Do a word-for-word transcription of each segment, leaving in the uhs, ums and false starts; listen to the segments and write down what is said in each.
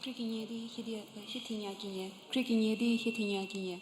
Khriekinie di hie di, eh, hiethenia kinie. Khriekinie di hiethenia kinie.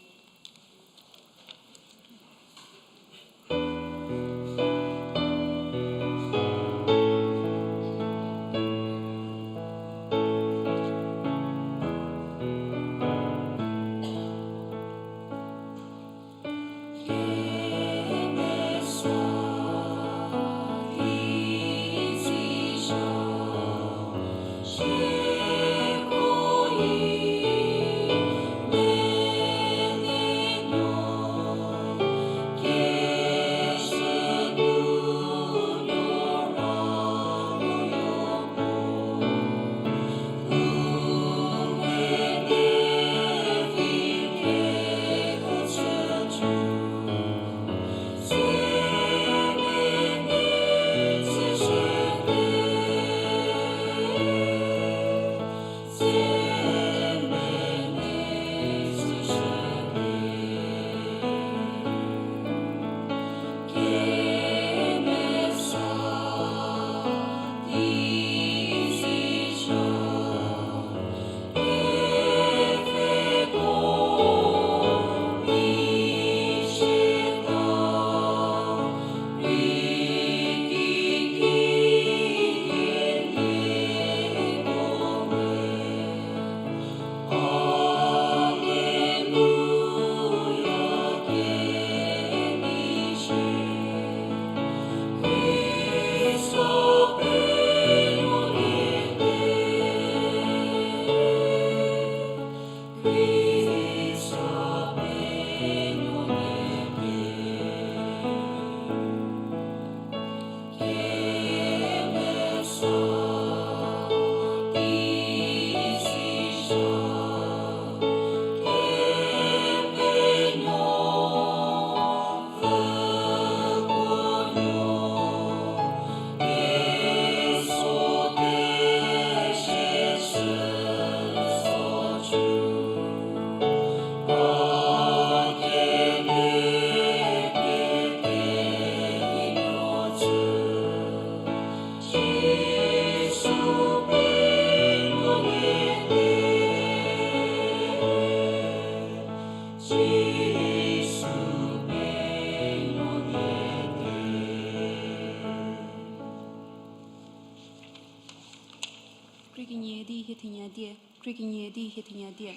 Khriekinie di hiethenia die, khriekinie di hiethenia die.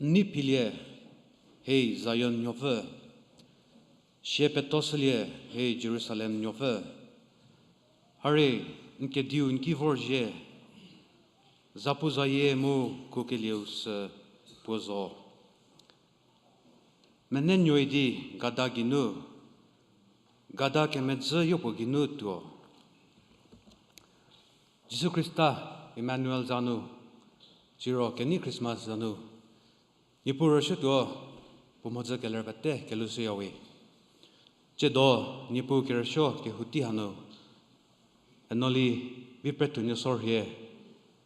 N nei philie, hei Zion nuopfü, sie petoshülie, hei Jerusalem nuopfü. Harie, n kediu n ki vorzhie, zapuzayie mu kuokelieu sü puo zo. Menenuoi di gada geinu, gada kemedzü yopuo geinu tuo. Jisu Khrista, Emmanuel za nu, siro kenei Christmas za nu, Niepuu rüsuotuo, puo mhodzü keler pete kelushüyawe. Tsiedo, Niepuu kerüsuo kehou tei hanu, eno li vi prethuo nuosorhie,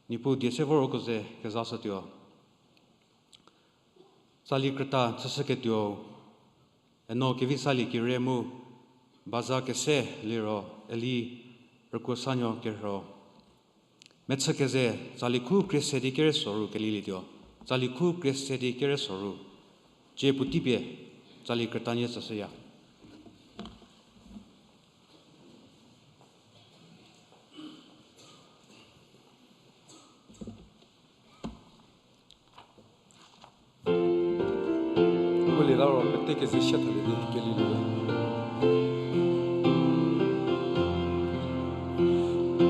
Niepuu die se vor uko ze kezashütuo. Tsali krüta chüshüketuo, eno kevi salie kire mu, baza kese liro, eli rükuo sanuo kerho. Mechü keze, tsali khu krie se di kere soru kelilietuo. Tsali khu krie se di kere soru. Tsie puotei pie, tsali krütanie tsüshüya. Uko lieta ro pete keze sie thalie di kelilietuo.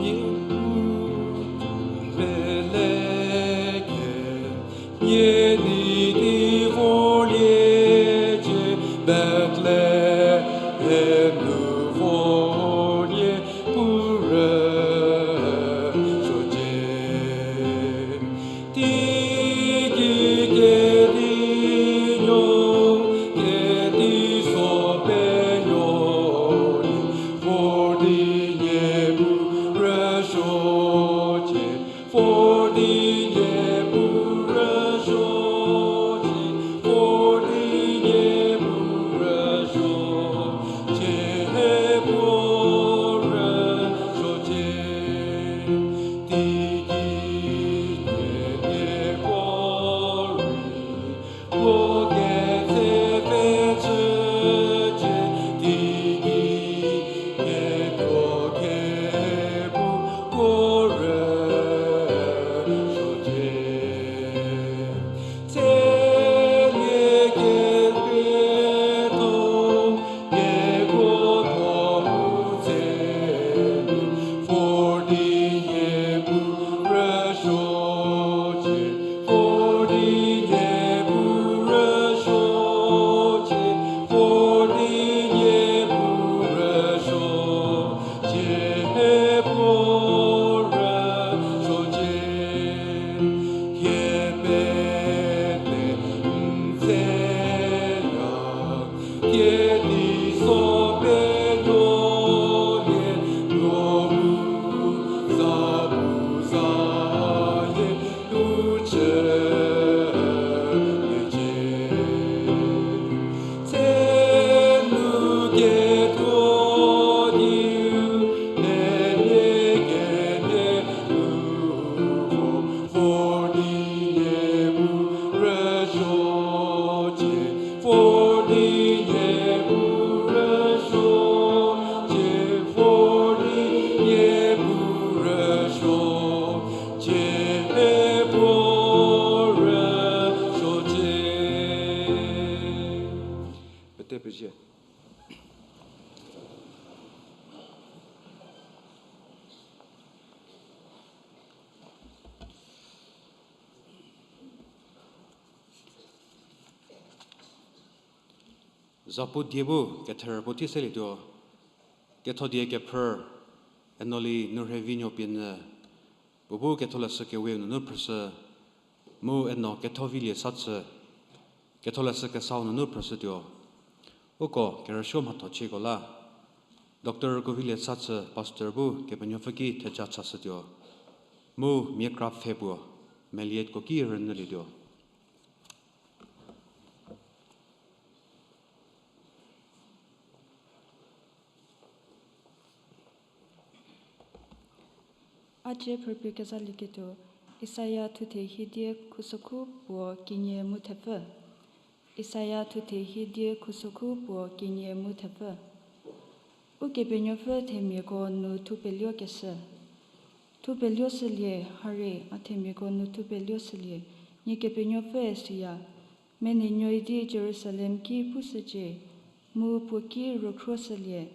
Nie u peleke, nie nei di vorliecie, Bethlehem nu vorlie pu rüsuocie. Teigei kedi nuo, kedi so penuolie, vor di Niepuu rüsuocie, vor di Niepuu rüsuocie, vor di Niepuu rüsuocie, puo rüsuocie. Teigei kenie puo rei, puo ketse pecücie, teigei ketuo kepu puo rüsuocie. Tselie kekrietho, kekuotho u tselie, vor di Niepuu rüsuocie, vor di Niepuu rüsuocie, vor di Niepuu rüsuocie, puo rüsuocie. Hie pete n tseya, kedi so penuolie, nuo mu zapuzayie u chüliecie. Tsenu ketuo diu, lelie kenie nu vo, vor di Niepuu rüsuocie, vor di Niepuu rüsuocie, vor di Niepuu rüsuocie, puo rüsuocie. Pete pezie. Zapu die bu ketherü puo tei selietuo, ketho die kephrü, Enoli Nurhevinuo Pienyü, puo bu ketholeshü keweu nunu phrüshü, mu Eno Kethovilie Sachü, ketholeshü kesau nunu phrüshütuo. Uko kerüsuo mhathochieko la, Doctor Rükuovilie Sachü, Pastor bu Kepenuopfü ki theja chashütuo. Mu mia kra pfhe puo, melietko ki rünyülietuo. A cie phrüpie kezalieketuo, Isaia thuthe hiedie khusokhu puo kenie mu thepfü. Isaia thuthe hiedie khusokhu puo kenie mu thepfü. Ukepenuopfü themiako nu thupeluokeshü. Thupeluoshülie, harie, a themiako nu thupeluoshülie, nie Kepenuopfüe siya. Menuonuoi di Jerusalem ki pushücie, mu puo ki rükhroshülie,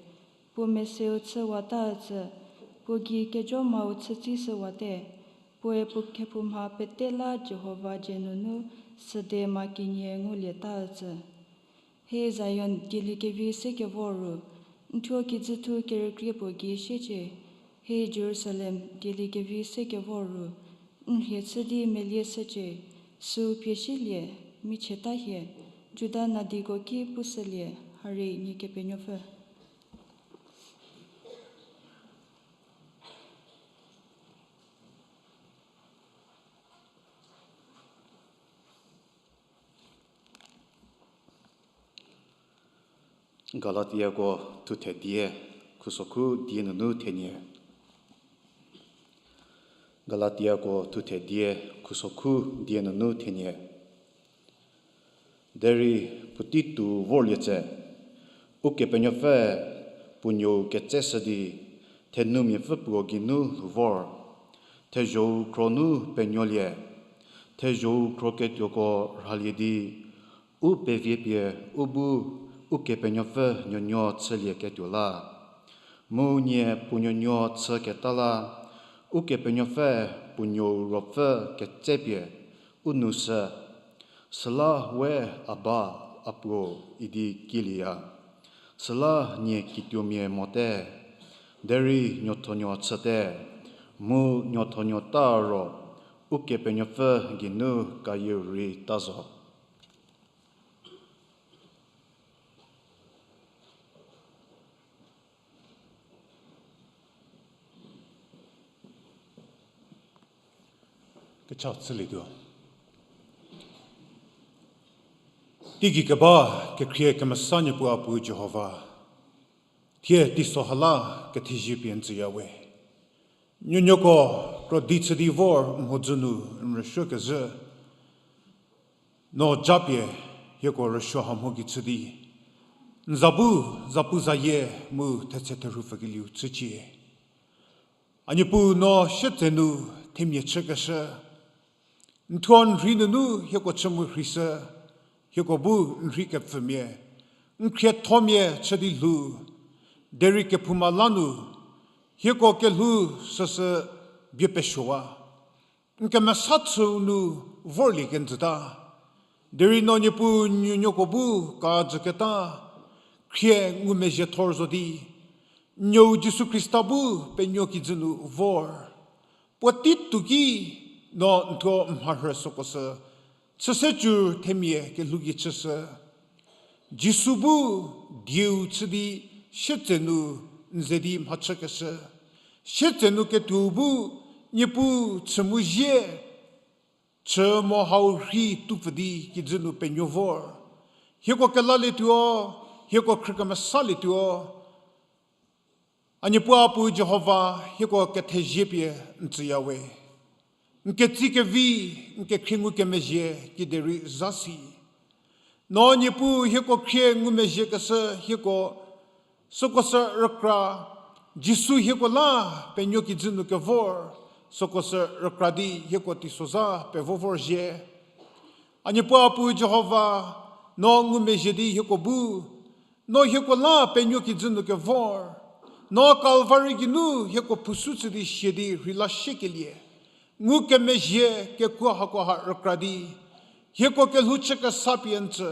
puo meseu chüwata ücü, puo gei kejomau chütsishüwate, puoe puo kephouma pete la Jihova dzie nunu süde ma kenie ngulieta ücü. He Zion, dieliekevi se kevor ru, n thuo kijüthu kerükrie puo gei siecie. He Jerusalem, dieliekevi se kevor ru, n rhie chü di melieshücie, süu pie silie, michieta hie, Juda nadiko ki pushülie, harie nie Kepenuopfü. Galatiako thuthe die, khusokhu die nunu thenie. Galatiako thuthe die, khusokhu die nunu thenie. Derei puotei tuo vorlie tse, Ukepenuopfü puo nuou ketseshü di, thenumiapfü puo geinu lhou vor, thezho-u khro nu penuolie, thezho-u khro ketuoko rhalie di, u peviepie u bu Ukepenuopfü nuonuo chülieketuo la. Mu nie puo nuonuo chüketa la, Ukepenuopfü puo nuou ruopfü ketsepie u nou shü. Süla we Aba, A Puo idi kilieya. Süla nie kituomia mote, derei nuothonuo chüte, mu nuothonuo ta ro Ukepenuopfü geinu kayieu rei ta zo. Kecha chülietuo. Teigei keba kekhrie kemesa Niepuu A Puo Jihova, thie teiso ha la kethezie pie n tsüya we. Nuonuoko krodi chü di vor mhodzü nu n rüsuokezhü, no japie hieko rüsuo ha mho gei chü di, n za bu zapuzayie mu thetse therhu pfükelieu chücie. A Niepuu, no sietse nu themia chükeshü, n thuo n rhei nunu hieko chü mu rheishü, hieko bu n rhei kepfümia, n khriethomia chü di lhou, derei kephouma la nu hieko kelhou süsü bie pesuowa. N kemesa chüu nu vorlie kenjüta, derei no Niepuu nuonuoko bu kajüketa khrie ngumezhie thor zo di, n nuou Jisu Khrista bu penuo kijü nu vor. Puotei tuo ki no n thuo mharhü süko sü chüse cü themia kelhou gei chüshü. Jisu bu dieu chü di sietse nu n ze di mhachükeshü. Sietse nu ketuo bu Niepuu chü mu zie, chü mo hau rhei tupfü di kijü nu penuo vor. Hieko kelalietuo, hieko khrükemesalietuo. A Niepuu A Puo Jihova, hieko kethezie pie n tsüya we. N ketsie kevi, n kekhrie ngukemezhie kiderei zasi. No Niepuu hieko khrie ngumezhiekeshü hieko süko sü rükra, Jisu hieko la penuo kijü nu kevor, süko sü rükra di hieko teisozha pevo vorzhie. A Niepuu A Puo Jihova, no ngumezhie di hieko bu, no hieko la penuo kijü nu kevor, no Kalvari geinu hieko phusu chü di sie di rheila siekelie, ngukemezhie kekuo hakoha rükra di, hieko kelhou chü kesa pie n tsü,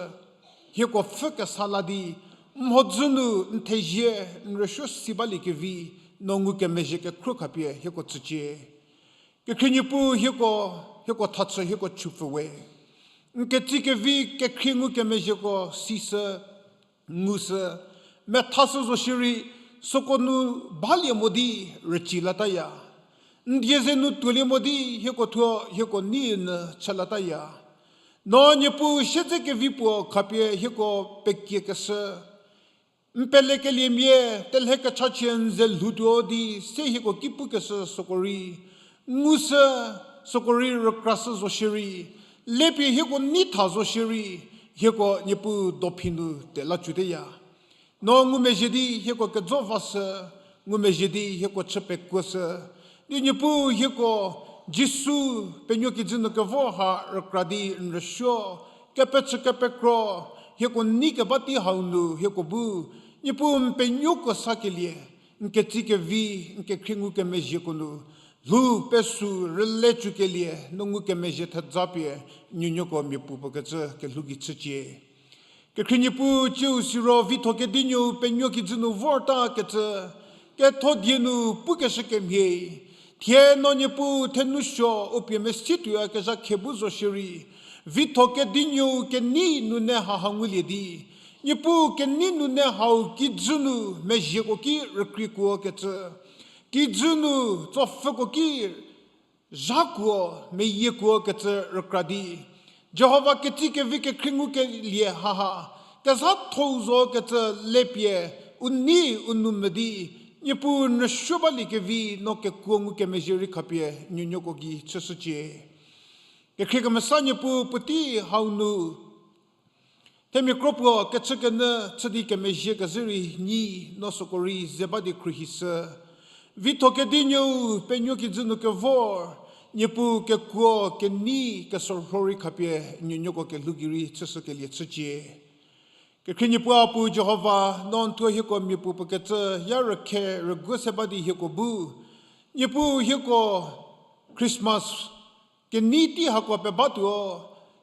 hieko pfhü kesa la di, mhodzü nu n thezie, n rüsuo si baliekevi, no ngukemezhie kekhruo khapie hieko tsücie. Kekhrie Niepuu hieko, hieko thachü hieko chupfü we. N ketsie kevi kekhrie ngukemezhieko sisü, ngushü, methashü zo shierei, süko nu balie mo di rüci lataya. N die ze nu tuolie mo di hieko thuo hieko nei nyü chü lataya. No Niepuu siedze kevi puo khapie hieko pekiekeshü, n pelekeliemia telhe kechachie n ze lhoutuo di se hieko ki pukeshü süko rei, ngushü, süko rei rükrashü zo shierei, lepie hieko nei tha zo shierei, hieko Niepuu dophi nu tela chuteya. No ngumezhie di hieko kejo vashü, ngumezhie di hieko chü pekuoshü. Di Niepuu hieko Jisu penuo kijü nu kevor ha rükra di n rüsuo kepechü kepekro, hieko nei keba tei hau nu hieko bu, Niepuu n penuoko sakelie, n ketsie kevi, n kekhrie ngukemezhieko nu, lhou pesü rüle chükelie no ngukemezhie thejapie, nuonuoko miapuo puo kecü kelhou gei chücie. Kekhrie Niepuu, ciu siro vitho kedinuou penuo kijü nu vorta kecü, ketho die nu pukeshü kemhie, thie no Niepuu thenou suo u pie mesi tuoyakezha khe bu zo shierei, vitho kedinuou kenei nune haha ngulie di, Niepuu kenei nune hau kijü nu mezhieko ki rükriekuo kecü, kijü nu tsopfhüko ki zhakuo, meyiekuo kecü rükra di, Jihova ketsie kevi kekhrie ngukelie haha, kezhathou zo kecü lepie, u nei u nou mvü di, Niepuu n rüsuo baliekevi no kekuo ngukemezhie rei khapie nuonuoko gei chüshücie. Kekhrie kemesa Niepuu puotei hau nu, themia kro puo kechükenyü chü di kemezhie kezhü rei nyi, no süko rei ze ba di khruohishü. Vitho kedinuou penuo kijü nu kevor, Niepuu kekuo kenei kesorho rei khapie nuonuoko kelhou gei rei chüshükelie chücie. Kekhrie Niepuu a Puu Jihova, no n thuo hieko miapuo puo kecü ya rükhe rügu se ba di hieko bu, Niepuu hieko Christmas kenei tei hako pebatuo,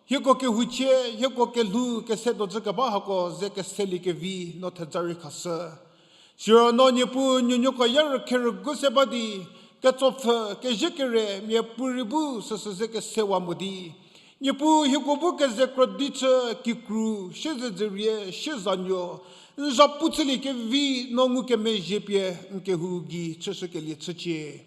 hieko kehouchie, hieko kelhou kese dozü keba hako ze keseliekevi no theja rei khashü. Siro no Niepuu nuonuoko ya rükhe rügu se ba di, ketsopfhü, kezhiekere, miapuorei bu süsü ze kesewa mo di, Niepuu hieko bu keze krodi chü, kikru, siezedzürie, siezanuo, n zhapu chüliekevi no ngukemezhie pie n kehou gei chüshükelie chücie.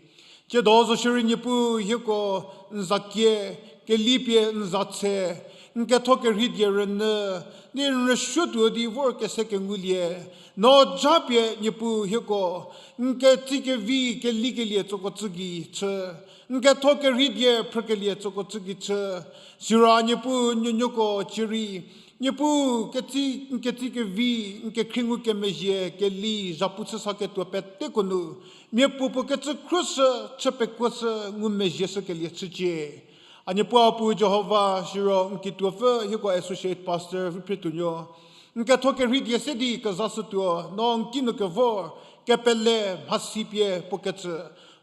Tsiedo zo shierei Niepuu hieko n za kie, keli pie n za tse, n ketho kerhei die rünyü, di n rüsuo tuo di vor kese kengulie, no japie Niepuu hieko n ketsie kevi kelikelie tsoko tsü gei chü, n ketho kerhei die phrükelie tsoko tsü gei chü, siro Niepuu nuonuoko cierei, Niepuu ketsie, n ketsie kevi, n kekhrie ngukemezhie, keli, zhapu chü saketuo peteko nu, miapuo puo kecü khruoshü, chü pekuoshü, ngumezhieshükelie chücie. A Niepuu a Puu Jihova, siro n kituopfü hieko associate pastor Viphretuonuo, n ketho kerhei die se di kezashütuo, no n kinu kevor, kepele mhasi pie puo kecü,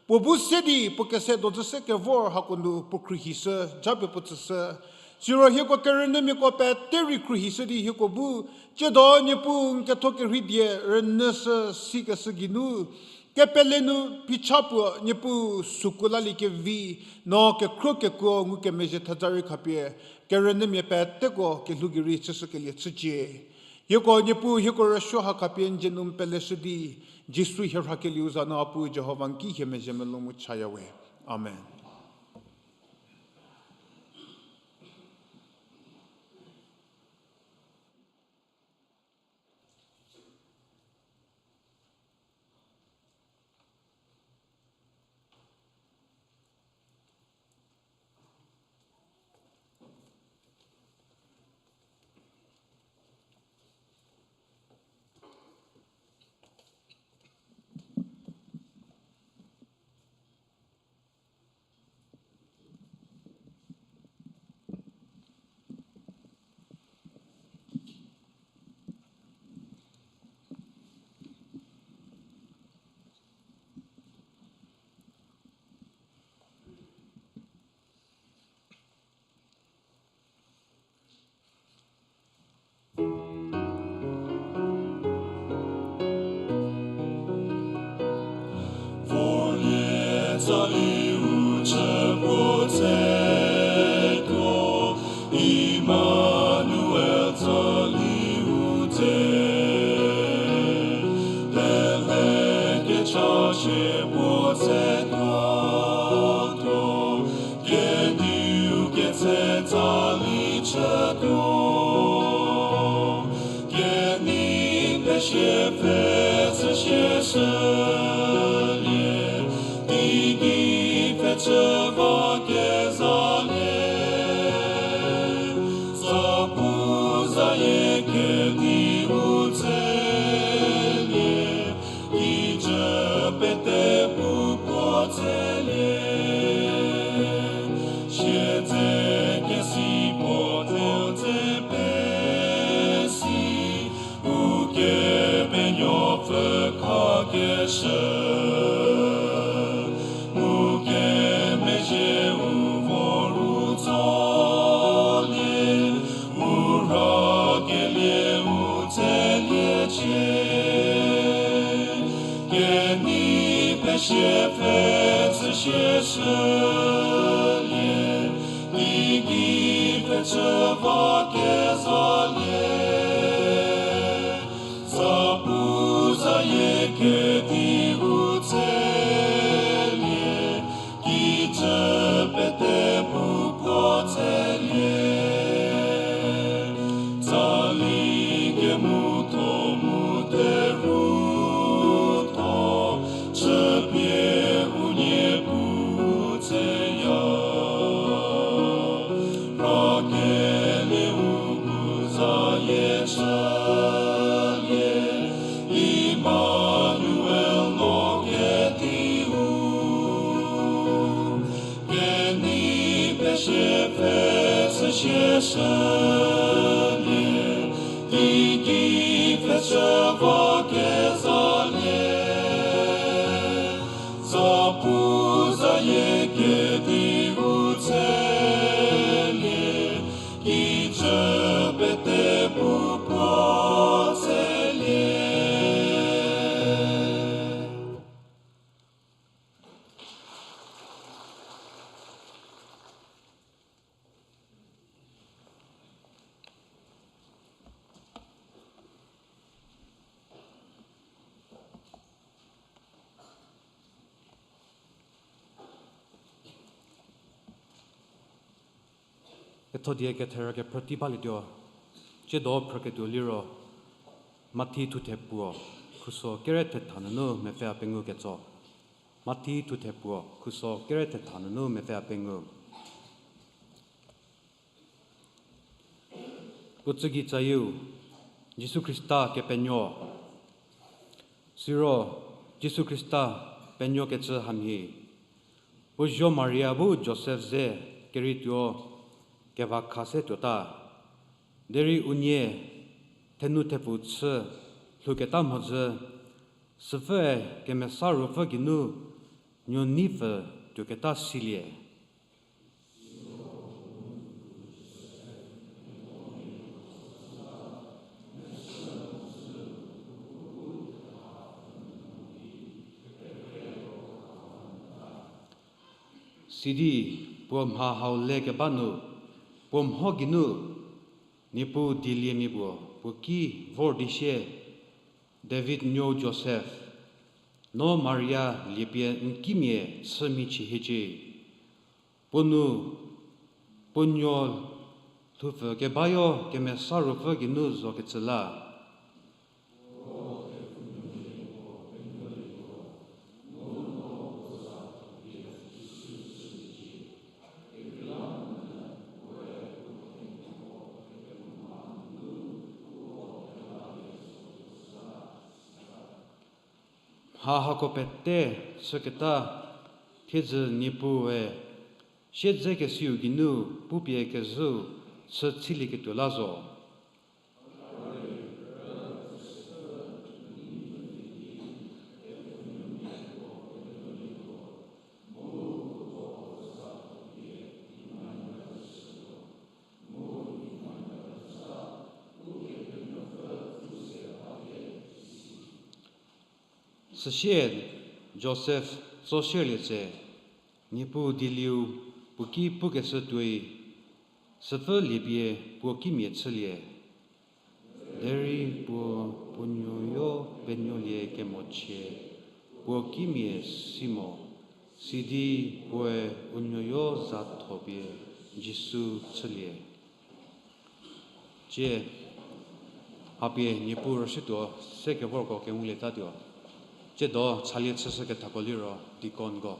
puo bu se di puo kese dozü se kevor hako nu puo khruohishü, japie puo tsüshü. Siro hieko kerünyümiako pete rei khruohishü di hieko bu, tsiedo Niepuu n ketho kerhei die rünyüshü sikeshü geinu, kepele nu phicha puo Niepuu süko laliekevi, no kekhruo kekuo ngukemezhie theja rei khapie, kerünyümia peteko kelhou gei rei chüshükelie chücie. Hieko Niepuu hieko rüsuo ha khapie n dzie nu n peleshü di, Jisu hie rhakelieu za nu a Puu Jihova n ki hie mezhie melou mu chaya we. Amen. Imanuel tsali u tse, lele kecha shie puo tse tuo tuo, kediu ketse tsali chütuo. Kenei pesie pfhecü shie shülie, di gei pfhecü va kezalie. Zapu zayie kenei u tselie, kijü pete pu puo tselie. Siedze kesi puo tse shü, mu kemezhie u vor u tsolie, u rhakelie u tseliecie. Kenei pesie pfhe chü shie shülie, teigei pfhe chü va kezalie. Zapu zayie kedi u tshelie, kijü pete pu puo tshelie. Tsali kemotho mu terutho, chüpie unie pu tsheya. Rhakelie u bu zayie chülie, Emmanuel no kedi u. Kenei pesie pfhe chü shie shülie, teigei pfhe chü va kezalie. Zapu zayie kedi u tshelie, kijü pete pu puo tshelie. Kethodie ketherü kephrütei balietuo, tsiedo phrüketuo liro, Mathi thuthe puo, khuso kere thetha nunu mepfü a pengou ketso. Mathi thuthe puo, khuso kere thetha nunu mepfü a pengou. Puo tsügei tsayieu, Jisu Khrista Kepenuo. Siro, Jisu Khrista penuokecü hamhie, puo zuo Maria bu Josef ze kerei tuo kevakha se tuota. Derei unie thenu thepfu chü lhouketa mhodzü, süpfüe Kemesa Ruopfü geinu nuo neipfü tuoketa silie. Sidi puo mha hau le keba nu, puo mho geinu, Niepuu dieliemia puo puo ki vor di sie, David nuou Josef, no Maria liepie n kimia chümichie hiecie. Puo nu, puo nuo lhoupfü kebayo Kemesa Ruopfü geinu zokecü la. Mha hako pete chüketa thiedzü Niepuue siedzekesiu geinu pupie kezhüu chü chülieketuo la zo. Süsie Josef tsoshierlie tse, Niepuu dielieu puo ki pukeshü tuoi, süpfü liepie puo kimia chülie. Derei puo, puo nuoyo penuolie kemochie, puo kimia si mo, sidi puoe u nuoyo za thopie Jisu chülie. Tsie, hapie Niepuu rüshütuo se kevorko kengulietatuo. Tsiedo chalie chüshü kethako liro deaconko.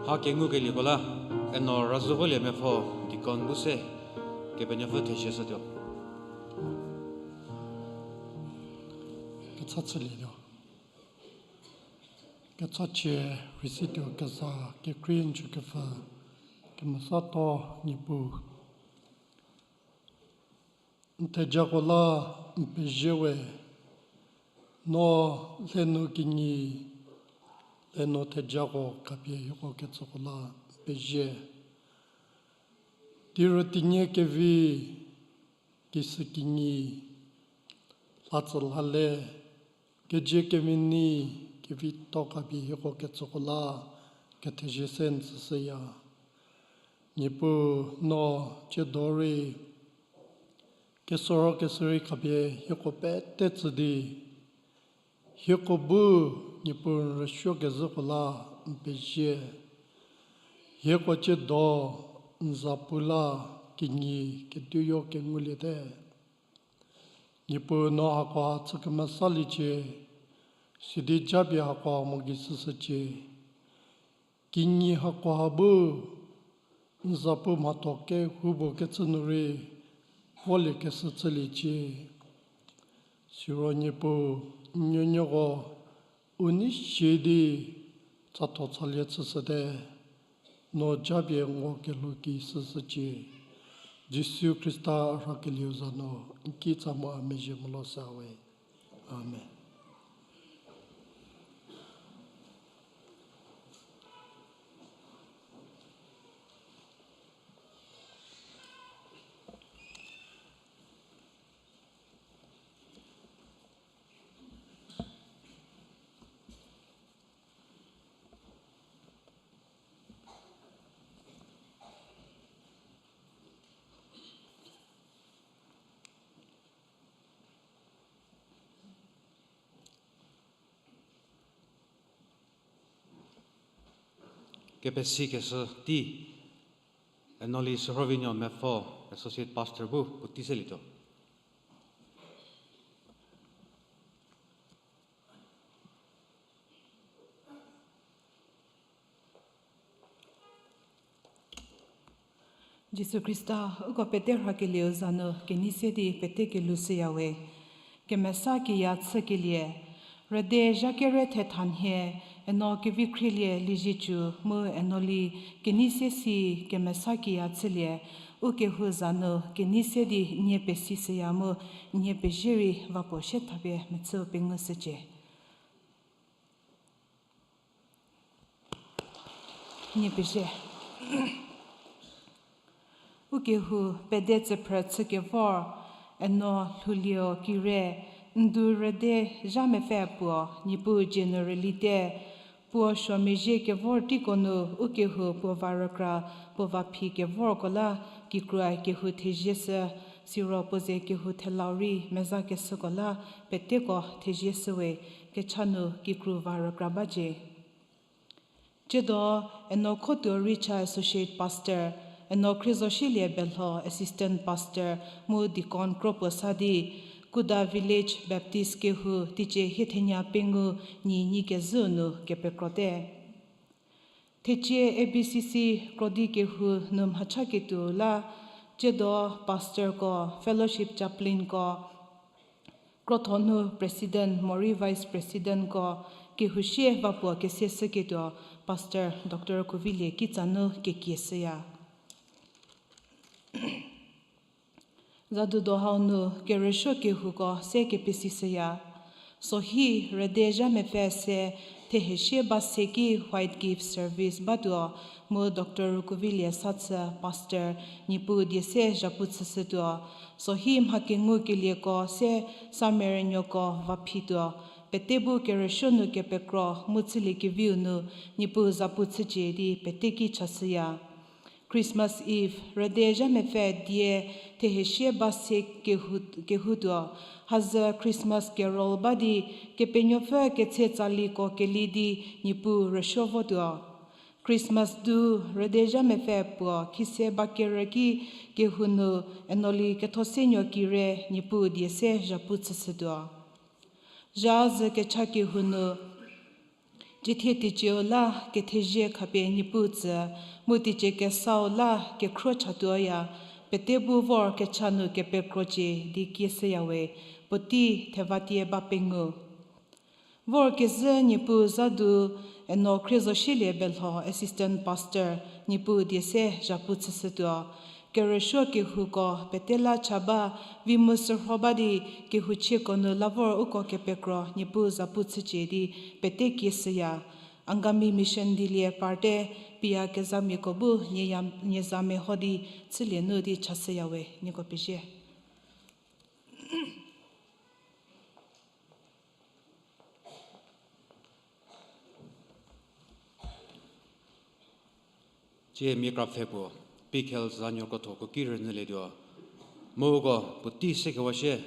Ha kengukelieko la, Eno Razhüvolie Mepfo deacon bu se, Kepenuopfü thezie shütuo. Kecha chülietuo. Kechachie rei situo keza kekrei n chükepfü, kemesatho Niepuu. N thejako la n pezie we, no lhenu kinyi, lhenu thejako khapie hieko ketsüko la n pezie. Tirü tinie kevi, kisü kinyi, lhatsü lhale, kezie kevi ni, kevitho khapie hieko ketsüko la kethezie se n tsüshüya. Niepuu no tsiedo rei kesoro kesürei khapie hieko pete tsü di, hieko bu Niepuu n rüsuokezhüko la n pezie. Hieko tsiedo n zapu la kinyi ketuoyo kenguliete. Niepuu no hakoha chü kemesaliecie, sidi japie hakoha mo gei süshücie. Kinyi hakoha bu n zapu mhatho kehoupuo kecü nu rei voliekeshü chüliecie. Siro Niepuu, n nuonuoko u nei sie di tsatho tsalie chüshüte, no japie ngo kelhou ki süshücie. Jisu Khrista rhakelieu za nu n ki tsa mu a mezhie molo sa we. Amen. Kepesikeshü tei, Enoli Sürhovinuo Mepfo, Associate Pastor bu puotei selietuo. Jisu Khrista, uko pete rhakelieu za nu kenei se di pete kelhou shüya we. Kemesa kiya chükelie, rüde zha kere thethanhie, Eno Kevikhrilie Liezietsu mu Enoli kenei se si kemesa kiya chülie, u kehou za nu kenei se di nie pesishüya mu nie pezie rei va puo sie thapie mechüu pengushücie. Nie pezie. U kehou pede tsüphrü chükevor, Eno Lhoulieo Kire, ndu rüde zha mepfü puo, Niepuu dzie nu rülite, puo suomezhie kevor teiko nu u kehou puo va rükra, puo va phi kevorko la, kikrua kehou thezie shü, siro puo ze kehou thelau rei mezakeshüko la, peteko thezie shüwe, kecha nu kikru va rükra bacie. Tsiedo, Eno Khotuo Richa Associate Pastor, Eno Khriezoshilie Belho Assistant Pastor, mu Deacon kro puo sa di, Kuda Village Baptist kehou teicie hiethenie pengou nyi nyi kezhü nu kepekrote. Thecie A B C C krodi kehou nu mhacha ketuo la, tsiedo pastorko, fellowship chaplainko, krotho nu president morei vice presidentko, kehou sie va puo kese shüketuo Pastor Doctor Kuvilie kitsa nu kekie shüya. Zadudo hau nu kerüsuo kehouko se kepesi shüya. Sohi rüde zha mepfü se thehesie ba se ki white gift service batuo, mu Doctor Rukuvilie Sathü pastor Niepuu die se zhapu chüshütuo. Sohi mha kengu kelieko se samerünuoko va phituo. Pete bu kerüsuo nu kepekro mu chüliekeviu nu Niepuu zapu chücie di pete ki chashüya. Christmas Eve, rüde zha mepfü die thehesie ba se kehoutuo, hazü Christmas carol ba di Kepenuopfü ketse tsaliko keli di Niepuu rüsuo votuo. Christmas du, rüde zha mepfü puo khise ba kerü ki kehou nu Enoli Kethosenuo Kire Niepuu die se zhapu chüshütuo. Zha zü kecha kehou nu, ciethie teicieu la kethezie khapie Niepuu tsü, mu teicie kesau la kekhruo chatuoya, pete bu vor kecha nu kepekrocie di kieshüya we, puotei thevatie ba pengou. Vor kezhü Niepuu zha du, Eno Khriezosielie Belho Assistant Pastor Niepuu die se zhapu chüshütuo. Kerüsuo kehouko pete la cha ba, vi mu sürho ba di, kehouchieko nu la vor uko kepekro Niepuu zhapu chücie di pete kieshüya. Angami Mission dilie parte, pie kezhamiako bu nie za meho di chülie nu di chashüya we, nieko pezie. Tsie mia kra pfhe puo, P K L zanuo krotho ko ki rünyülietuo. Mu uko puotei sekewa shie,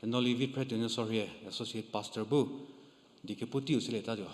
Enoli Viphre Tuonuo Sorhie, Associate Pastor bu, die kepu teiu chülietatuo.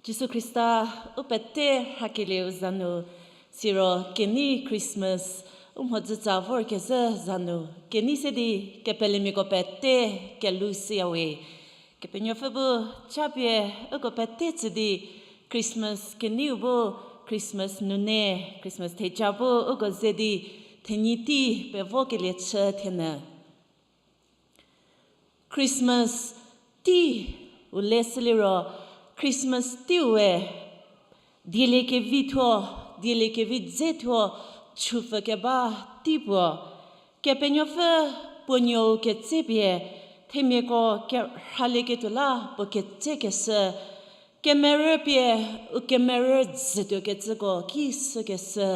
Jisu Khrista, u pete rhakelieu za nu, siro kenei Christmas u mhodzütsa vorkezhü za nu, kenei se di kepelemiako pete kelhou shüyawe. Kepenuopfü bu japie uko pete tsü di Christmas keneiu bu, Christmas nune, Christmas theja bu uko ze di thenyi tei pevokelie chü thienyü. Christmas tei u le süliro, Christmas teiu we dieliekevi thuo, dieliekevi dze thuo chüpfü keba tei puo. Kepenuopfü puo nuou ketsepie, themiako kerhalieketuo la puo ketsekeshü, kemerü pie u kemerü dzütuokecüko ki shükeshü.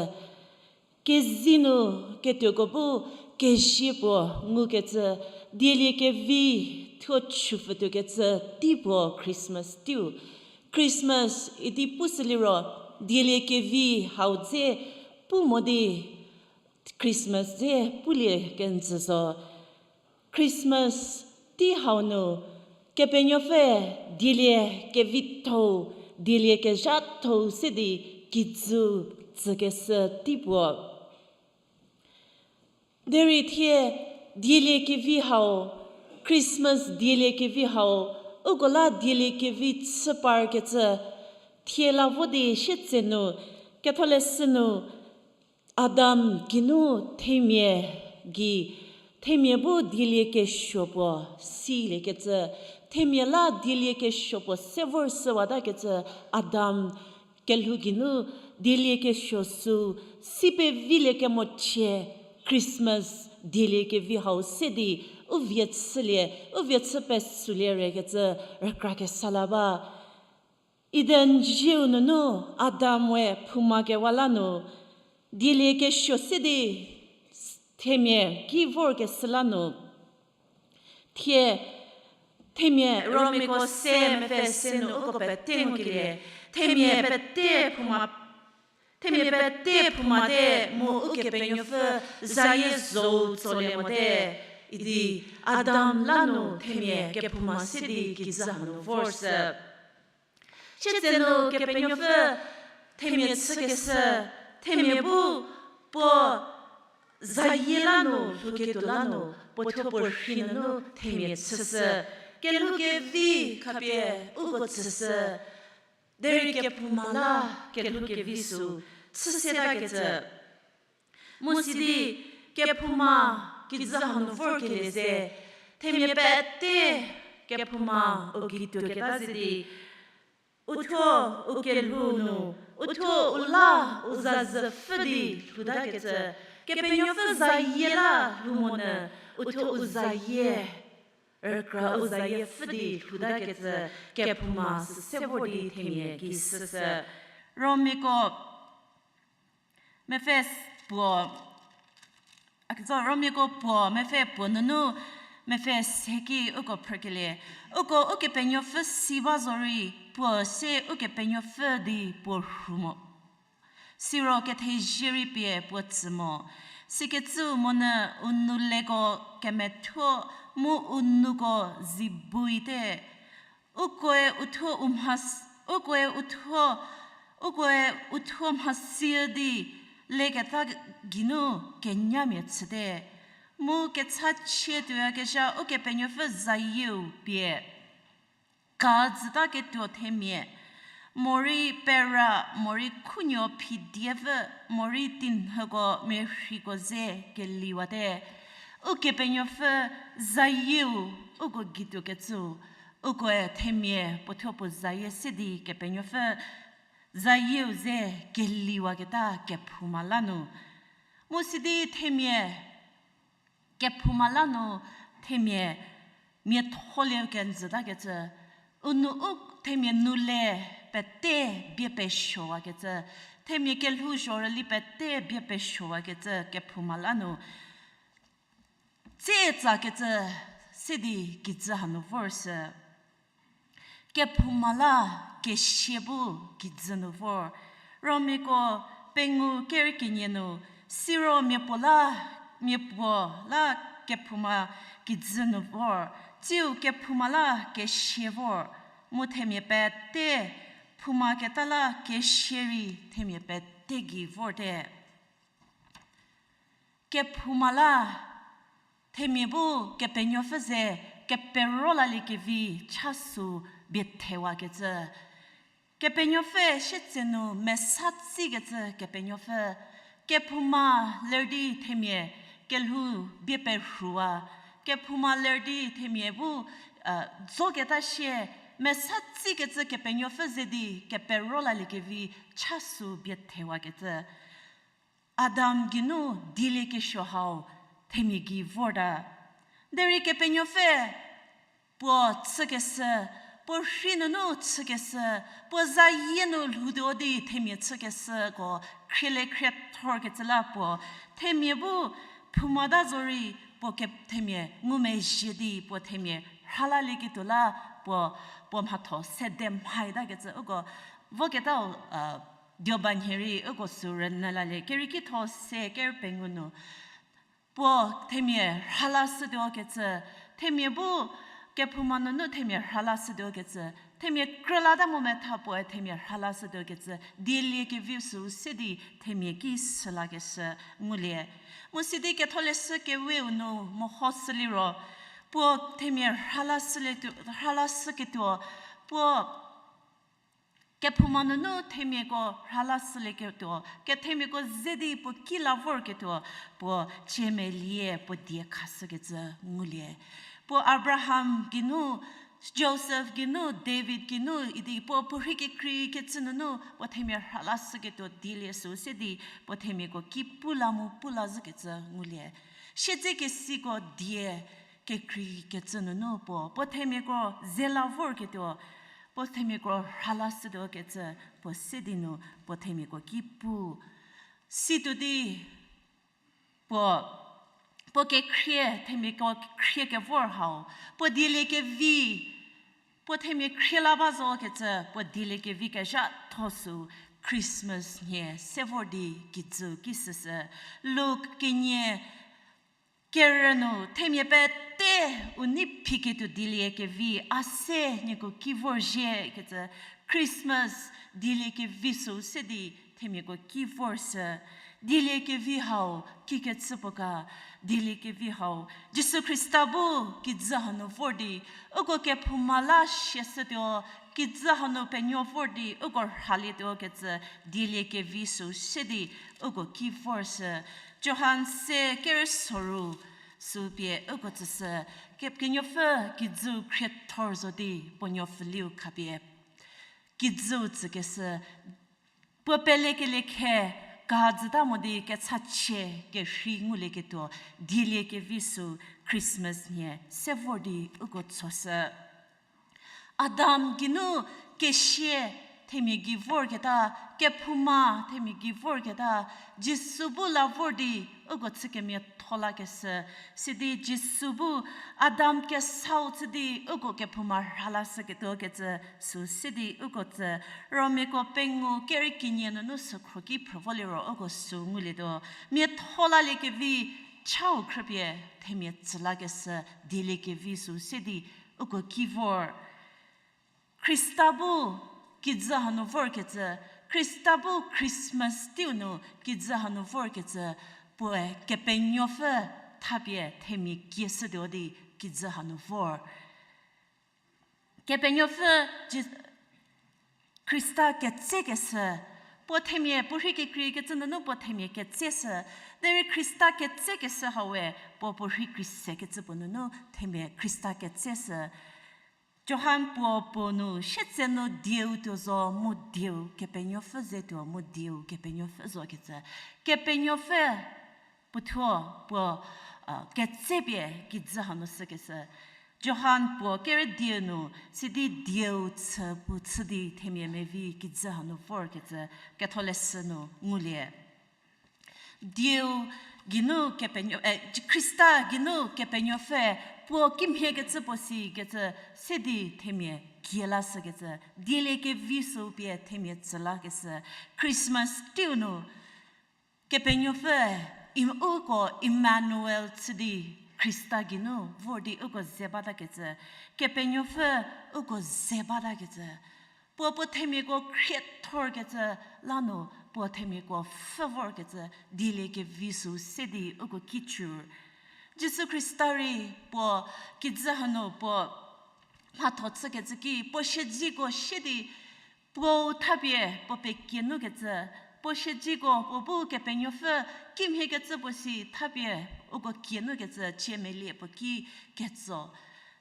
Kezei nu ketuoko bu kezie puo ngukecü, dieliekevi thuo chüpfütuokecü tei puo Christmas teiu. Christmas idi pu süliro, dieliekevi hau dze pu mo di Christmas dze pulie kenjü zo. Christmas tei hau nu, Kepenuopfü dielie kevithou, dielie kezhathou se di kijü tsükeshü tei puo. Derei thie dieliekevi hau, Christmas dieliekevi hau, uko la dieliekevi chü parkecü, thie la vo di sietsenu, ketholeshü nu, Adam geinu themia gei, themia bu dieliekesuo puo siliekecü, themia la dieliekesuo puo se vor shüwatakecü, Adam kelhou geinu dieliekesuo sü si pevilie kemochie, Christmas dieliekevi hau se di u vie chülie, u vie chü pesülie rekecü rükrakesa la ba. Eden zieu nunu Adam we phouma kewa la nu, dieliekesuo se di themia ki vorkeshü la nu, thie themia Romiako se mepfü se nu uko pete ngukelie, themia pete phouma, themia pete phoumate mu Ukepenuopfü zayie zhou tsolie mote, idi Adam la nu themia kephouma se di kijü hanu vorshü. Sietsenu Kepenuopfü themia chükeshü, themia bu puo zayie la nu lhouketuo la nu, puo thuo puo rhi nunu themia chüshü, kelhou kevi khapie uko tsüshü, derei kephouma la kelhou kevi sü chüsetakecü. Mu sidi kephouma kijü hanu vorkelie ze, themia pete kephouma u gei tuoketa ze di, uthuo u kelhou nu, uthuo u la u zazü pfü di lhoutakecü, Kepenuopfü zayie la lhou monyü, uthuo u zayie, rükra u zayie pfü di lhoutakecü, kephouma sü se vor di themia gei süsü. Romiako mepfü puo, a, Romiako puo mepfü puo nunu mepfü se ki uko phrükelie. Uko Ukepenuopfü si ba zorei, puo se Ukepenuopfü di puo rhu mo. Siro kethezie rei pie puo tsü mo. Sikecüu monyü u nouleko kemethuo mu u nouko zibuite. Ukoe uthuo u mhas-, ukoe uthuo, ukoe uthuo mhasi di leketa geinu kenyamia chüte. Mu kechachie tuoyakezha Ukepenuopfü zayieu pie ka zütaketuo themia, morei pera, morei khunuo phidiepfü, morei tinhüko merhiko ze keliwate. Ukepenuopfü zayieu uko geituokecüu, ukoe themia puothuo puo zayie se di Kepenuopfü zayieu ze keliwaketa kephouma la nu. Mu sidi themia kephouma la nu themia miatholieu kenjütakecü, u nou u themia noule pete bie pesuowakecü, themia kelhouzho rüli pete bie pesuowakecü kephouma la nu tsetsakecü se di kijü hanu vorshü. Kephouma la kesia bu kijü nu vor. Romiako pengou kerü kenie nu, siro miapuo la, miapuo la kephouma kijü nu vor, tsiu kephouma la kesia vor, mu themia pete Kephouma keta la kesia rei themia pete gei vorte. Kephouma la themia bu Kepenuopfü ze kepero laliekevi cha sü bie thewakecü. Kepenuopfü sietsenu mesa tsikecü Kepenuopfü. Kephouma ler di themia kelhou bie perhuwa. Kephouma ler di themia bu, dzoketa sie mesa tsikecü Kepenuopfü ze di kepero laliekevi cha sü bie thewakecü. Adam geinu dieliekesuo hau themia gei vorta. Derei Kepenuopfü puo chükeshü, puo rhei nunu chükeshü, puo zayie nu lhoutuo di themia chükeshüko khrielie khriethorkecü la puo themia bu phoumata zorei puo ke themia ngumezhie di puo themia rhalalieketuo la puo, puo mhatho sede mhaitakecü uko voketau, Diobanhie rei uko sü rünyü lalie, kerieki tho se ker pengou nu. Puo themia rhalashütuokecü, themia bu kephouma nunu themia rhalashütuokecü, themia krülata mo metha puoe themia rhalashütuokecü, dieliekevi sü se di themia ki sülakeshü ngulie. Mu sidi Ketholeshü Keweu nu mehoshü liro, puo themia rhalashülietuo, rhalashüketuo, puo kephouma nunu themiako rhalashülieketuo, kethemiako ze di puo ki la vorketuo, puo ciemelie puo die khashükecü ngulie. Puo Abraham geinu, Joseph geinu, David geinu idi puo puorhi kekreikecü nunu puo themia rhalashüketuo dielie sü se di puo themiako ki pu la mu pu la zhükecü ngulie. Siedzekesiko die kekreikecü nunu puo, puo themiako ze la vorketuo, puo themiako rhalashütuokecü puo se di nu puo themiako ki pu. Situo di puo, puo kekhrie, themiako khrie kevor hau, puo dieliekevi, puo themia khrie la ba zokecü puo dieliekevi kezhatho sü Christmas nhie se vor di kijü ki süsü. Luk kenie kerü nu themia pete u nei phiketuo dieliekevi a se nieko ki vorzhiekecü Christmas dieliekevi sü se di themiako ki vorsü. Dieliekevi hau kikecü puo ga, dieliekevi hau Jisu Khrista bu kijü hanu vor di uko kephouma la siashütuo, kijü hanu penuo vor di uko rhalietuokecü dieliekevi sü se di uko ki vorsü. Johan se kerü soru sü pie uko tsüshü, ke-, Kepenuopfü kijüu khriethor zo di puo nuopfüliu khapie kijüu tsükeshü, puo pelekelie khe kajüta mo di kechachie kerhei ngulieketuo dieliekevi sü Christmas nhie se vor di uko tsoshü. Adam geinu kesia themia gei vorketa, kephouma themia gei vorketa, Jisu bu la vor di uko chü kemiatho lakeshü, sidi Jisu bu Adam kesau chü di uko kephouma rhalashüketuokecü sü se di uko tsü. Romiako pengou kerü kenie nunu sükhro ki phrü vo liro uko sü ngulietuo. Miatho laliekevi chau khrüpie themia tsü lakeshü dieliekevi sü se di uko ki vor. Khrista bu kijü hanu vorkecü, Khrista bu Christmas teiu nu kijü hanu vorkecü, puoe Kepenuopfü thapie themia kieshütuo di kijü hanu vor. Kepenuopfü Ji-, Khrista ketsekeshü, puo themia puorhi kekreikecü nunu puo themia ketseshü, derei Khrista ketsekeshü haue puo puorhi kreisekecü puo nunu themia Khrista ketseshü. Johan puo puo nu sietsenu dieu tuo zo mu dieu Kepenuopfü ze tuo mu dieu Kepenuopfü zokecü. Kepenuopfü puothuo puo, ketsepie kijü hanu sükeshü. Johan puo kerü dieu nu sidi dieu chü puo chü di themia mevi kijü hanu vorkecü Ketholeshü nu ngulie. Dieu geinu Kepenuo-, eh, Khrista geinu Kepenuopfü puo kimhiekecü puo sikecü se di themia kie lashükecü, dieliekevi sü pie themia tsü lakeshü. Christmas teiu nu Kepenuopfü, Im-, uko Emmanuel chü di Khrista geinu vor di uko ze batakecü, Kepenuopfü uko ze batakecü. Puo puo themiako khriethorkecü la nu, puo themiako pfhü vorkecü dieliekevi sü se di uko ki cür. Jisu Khrista rei puo kijü hanu puo mhatho chükecü ki, puo siedziko sie di puou thapie puo pekie nukecü, puo siedziko puo bu Kepenuopfü kimhiekecü puo si thapie uko kie nukecü cie melie puo ki ketso.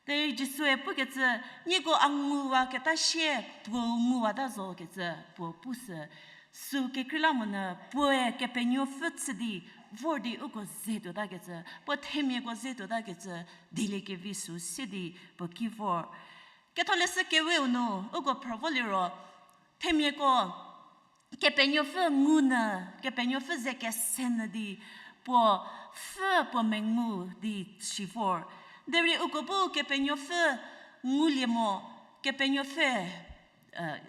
Derei Jisue pukecü, nieko a nguwaketa sie, puou nguwata zo kecü puo pusü. Sü kekreilamonyü puoe Kepenuopfü chü di vor di uko ze tuotakecü, puo themiako ze tuotakecü, dieliekevi sü se di puo ki vor. Ketholeshü Keweu nu uko phrü vo liro, themiako Kepenuopfü ngunyü, Kepenuopfü ze kesenyü di puo pfhü puo mengu di si vor. Derei uko bu Kepenuopfü ngulie mo, Kepenuopfü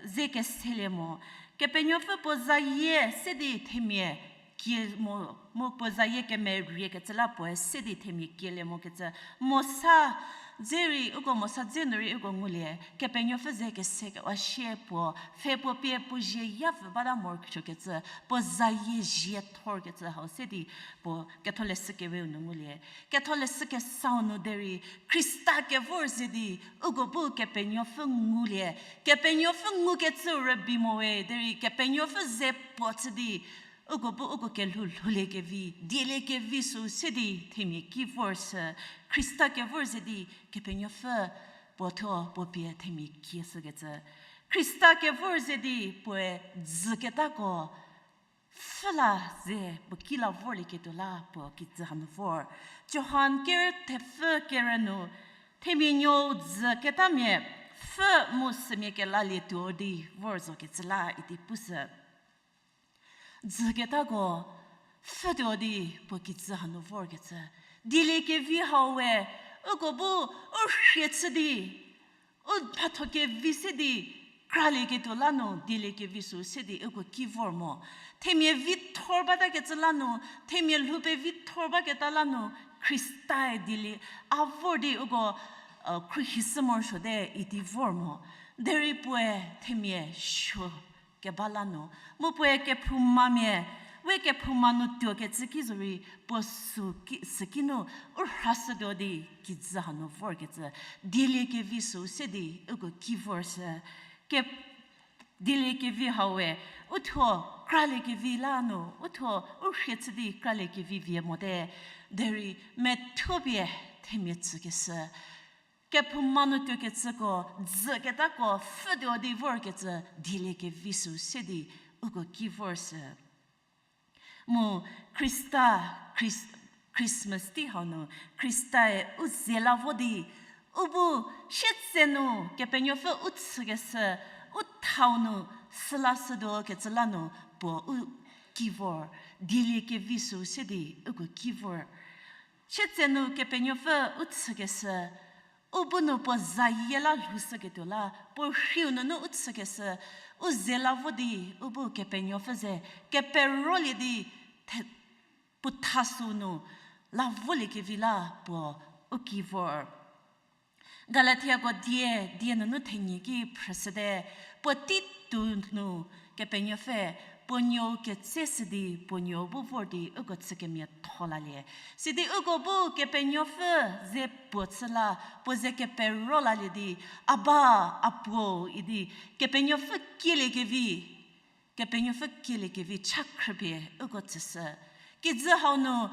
ze keselie mo, Kepenuopfü puo zayie se di themia kie mo, mu puo zayie kemeriekecü la puoe se di themia kielie mokecü. Mosa dze rei, uko Mosa dze nu rei uko ngulie, Kepenuopfü ze kesekewa sie puo pfhe puo pie puo zie yapfü bata morosuokecü, puo zayie zie thorkecü hau se di puo Ketholeshü Keweu nu ngulie. Ketholeshü Kesau nu derei Khrista kevor ze di uko bu Kepenuopfü ngulie. Kepenuopfü ngukecü rübei mo we, derei Kepenuopfü ze puo chü di uko bu uko kelhou lhouliekevi, dieliekevi sü se di themia ki vor sü, Khrista kevor ze di Kepenuopfü puo thuo puo pie themia kie shükecü. Khrista kevor ze di puoe dzüketako pfhü la ze puo ki la vorlieketuo la puo kijü hanu vor. Johan ker thepfü kerü nu, themia nuou dzüketamia pfhü mu sümia kelalietuo di vor zokecü la idi pushü. Dzüketako pfhütuo di puo kijü hanu vorkecü. Dieliekevi hau we, uko bu u rhie chü di, u mhatho kevi se di kralieketuo la nu dieliekevi sü se di uko ki vor mo. Themia vi thor batakecü la nu, themia lhou pevi thor baketa la nu, Khristae dielie a vor di uko khruohishü morosuote idi vor mo. Derei puoe themia suo keba la nu, mu puoe kephoumamia, we kephouma nu tuokecü ki zorei puo sü ki, süki nu u rhashütuo di kijü hanu vorkecü, dieliekevi sü se di uko ki vorshü. Ke, dieliekevi hau we, u thuo kraliekevi la nu, u thuo u rhie chü di kraliekevi vie mote, derei methuopie themia tsükeshü. Kephouma nu tuokecüko, dzüketako pfhütuo di vorkecü, dieliekevi sü se di uko ki vorshü. Mu Khrista, Chris-, Christmas tei hau nu, Khristae u ze la vo di, u bu sietsenu Kepenuopfü u chükeshü, u thau nu süla shütuo kecü la nu puo u ki vor, dieliekevi sü se di uko ki vor. Sietsenu Kepenuopfü u chükeshü, u bu nu puo zayie la lhoushüketuo la, puo rhiu nunu u chükeshü, u ze la vo di, u bu Kepenuopfü ze keperolie di, the, puo thasü nu la voliekevi la puo u ki vor. Galatiako die, die nunu thenie ki phrüshüte, puotei tou nu Kepenuopfü puo nuou ketseshü di puo nuou bu vor di uko chü kemiatho lalie. Sidi uko bu Kepenuopfü ze puo chü la, puo ze kepero lalie di, Aba, Apuo, idi Kepenuopfü kieliekevi, Kepenuopfü kieliekevi cha khrüpie uko tsüshü. Kijü hau nu,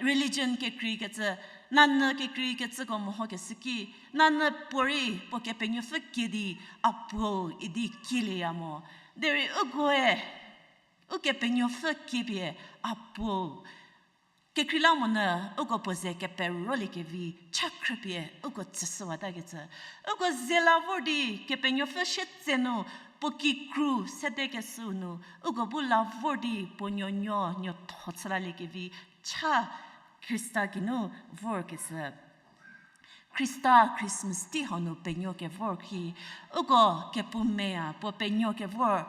religion kekreikecü, nanyü kekreikecüko mehokeshü ki, nanyü puorei puo Kepenuopfü kie di Apuo idi kielieya mo. Derei ukoe, Ukepenuopfü kiepie Apuo. Kekreilamonyü uko puo ze keperoliekevi cha khrüpie uko tsüshüwatakecü. Uko ze la vor di Kepenuopfü sietsenu puo kikru sedekeshü nu, uko bu la vor di puo nuonuo nuotho chülaliekevi cha Khrista geinu vorkeshü. Khrista Christmas tei hau nu penuo kevor ki, uko kepoumeya puo penuo kevor,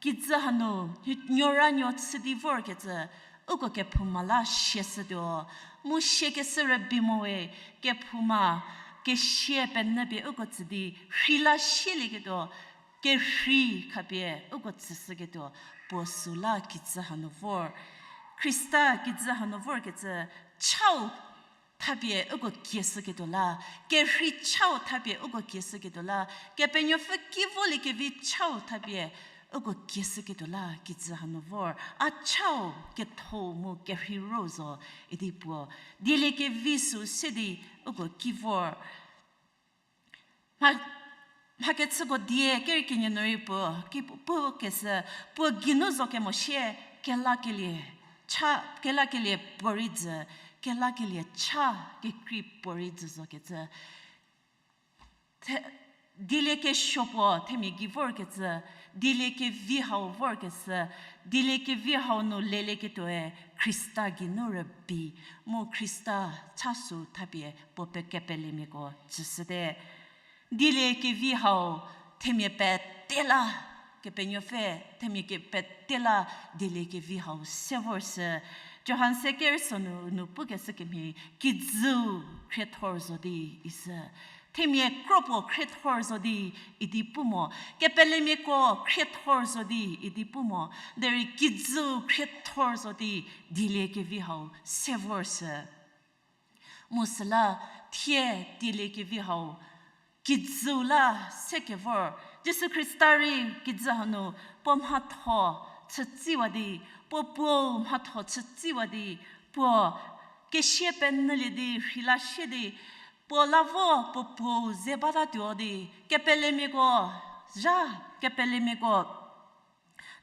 kijü hanu, nuoranuo chü di vorkecü, uko kephouma la sieshütuo, mu siekeshü rübei mo we, kephouma, kesia penyü pie uko tsü di, rhei la sielieketuo, Kerhei khapie uko tsüshüketuo puo süla kijü hanu vor. Khrista kijü hanu vorkecü chau thapie uko kieshüketuo la, kerhei chau thapie uko kieshüketuo la, Kepenuopfü ki voliekevi chau thapie uko kieshüketuo la kijü hanu vor. A chau ketho mu kerhei ro zo idi puo dieliekevi sü se di uko ki vor. Mha, mhakechüko die kerei kenie nu rei puo ki pu, pukeshü, puo geinu zo kemo sie, kelakelie cha, kelakelie puorei jü, kelakelie cha kekrei puorei jü zokecü. Te, dieliekesuo puo themia gei vorkecü, dieliekevi hau vorkeshü, dieliekevi hau nu lelieketuoe Khrista geinu rübei, mu Khrista cha sü thapie puo pe kepelemiako tsüshüte. Dieliekevi hau themia pete la, Kepenuopfü themia ke pete la dieliekevi hau se vorshü. Johan se kerüso nu, nu pukeshü kemhie, kijüu khriethor zo di ishü. Themia kro puo khriethor zo di idi pu mo, kepelemiako khriethor zo di idi pu mo, derei kijüu khriethor zo di dieliekevi hau se vorshü. Mu süla thie dieliekevi hau kijüu la se kevor, Jisu Khrista rei kijü hanu puo mhatho chütsiwa di, puo puou mhatho chütsiwa di, puo kesia penyülie di rheila sie di, puo la vo puo puou ze batatuo di, kepelemiako, zha, kepelemiako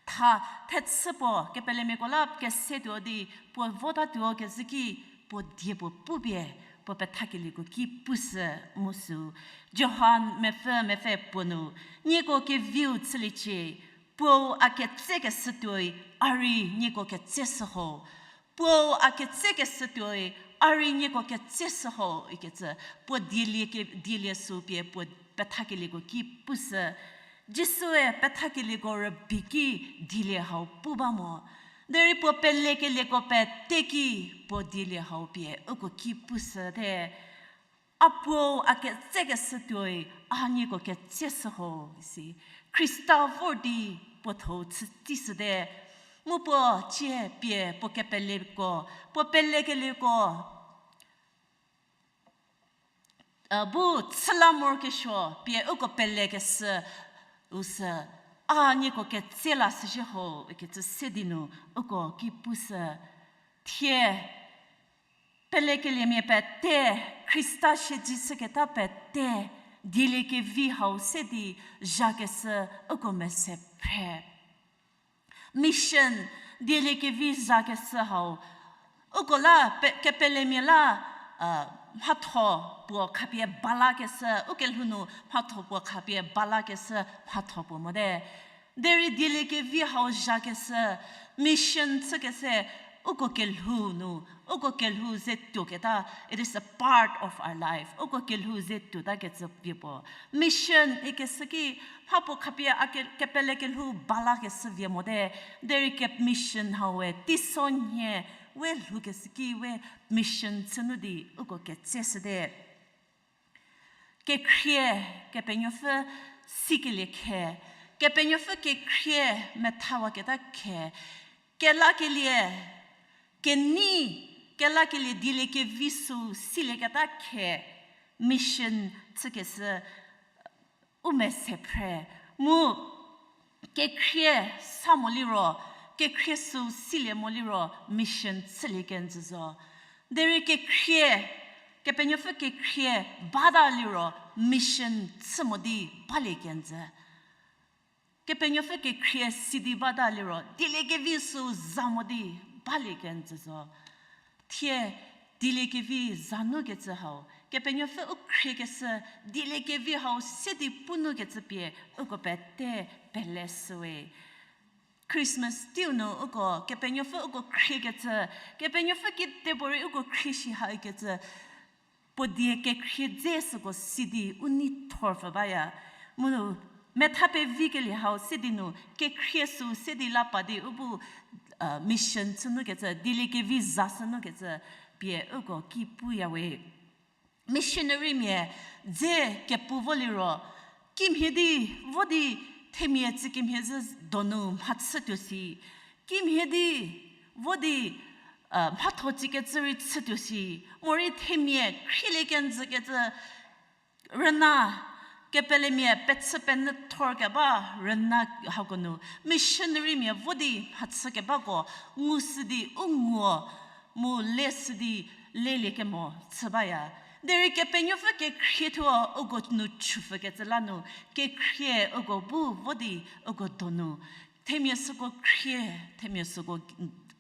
tha, thechü puo kepelemiako la kesetuo di, puo votatuo kezhü ki, puo die puo pupie, puo pethakelieko ki pushü mu sü. Johan mepfü mepfü puo nu, nieko keviu chüliecie, puou a ketsekeshü tuoi, a rei nieko ketseshü ho. Puou a ketsekeshü tuoi, a rei nieko ketseshü ho, ikecü, puo dielie ke, dielie sü pie puo pethakelieko ki pushü. Jisue pethakelieko rübei ki dielie hau pu ba mo. Derei puo pelekelieko pete ki puo dielie hau pie uko ki pushüte. A puou a ketsekeshü tuoi, a nieko ketseshü ho, isi. Khrista vor di puo thou chü tsishüte. Mu puo cie pie puo kepeleko, puo pelekelieko bu chüla morokesuo pie uko pelekeshü, u sü, a nieko ketse la shüzhie ho, ikecü se di nu uko ki pushü. Thie pelekeliemia pete, Khrista siedze chüketa pete, dieliekevi hau se di zhakeshü uko mese phre. Mission, dieliekevi zhakeshü hau, uko la pe, kepelemia la mhatho puo khapie balakeshü, ukelhou nu mhatho puo khapie balakeshü mhatho puo mote. Derei dieliekevi hau zhakeshü, mission chükeshü, uko kelhou nu, uko kelhou ze tuoketa, it is a part of our life. Uko kelhou ze tuota kecü vie puo. Mission ikeshü ki, mha puo khapie a ke, kepele kelhou balakeshü vie mote, derei ke mission hau we teisonhie, we lhoukeshü ki we mission chü nu di uko ketseshüte. Kekhrie, Kepenuopfü sikelie khe, Kepenuopfü kekhrie methawaketa khe, kelakelie, kenei, kelakelie dieliekevi sü silieketa khe, mission chükeshü u mese phre, mu kekhrie sa mo liro, kekhrie sü silie mo liro mission chülie kenjü zo. Derei kekhrie, Kepenuopfü kekhrie bata liro mission chü mo di balie kenjü. Kepenuopfü kekhrie si di bata liro, dieliekevi sü za mo di balie kenjü zo. Thie dieliekevi za nu kecü hau, Kepenuopfü u khriekeshü, dieliekevi hau se di pu nu kecü pie uko pete pele shüwe. Christmas teiu nu uko Kepenuopfü uko khriekecü, Kepenuopfü kidepuorei uko khrie shi haikecü, puo die kekhrie dze süko si di u nei thorpfü baya. Mu metha pevikelie hau se di nu kekhrie sü se di la pa di u bu mission chü nu kecü, dieliekevi za shü nu kecü pie uko ki puyawe. Missionarymia dze kepu vo liro, kimhie di vo di themia tsükemhie zhü donu mhachütuo si. Kimhie di, vo di, mhatho tsikecü rei chütuo si. Morei themia khrielie kenjükecü rüna, kepelemia pechü penyü thor keba rüna hako nu, missionarymia vo di mhachü kebako ngushü di u nguo mu leshü di lelie kemo chü baya. Derei Kepenuopfü kekhrie thuo uko nu chüpfükecü la nu, kekhrie uko bu vo di uko donu themia süko khrie, themia süko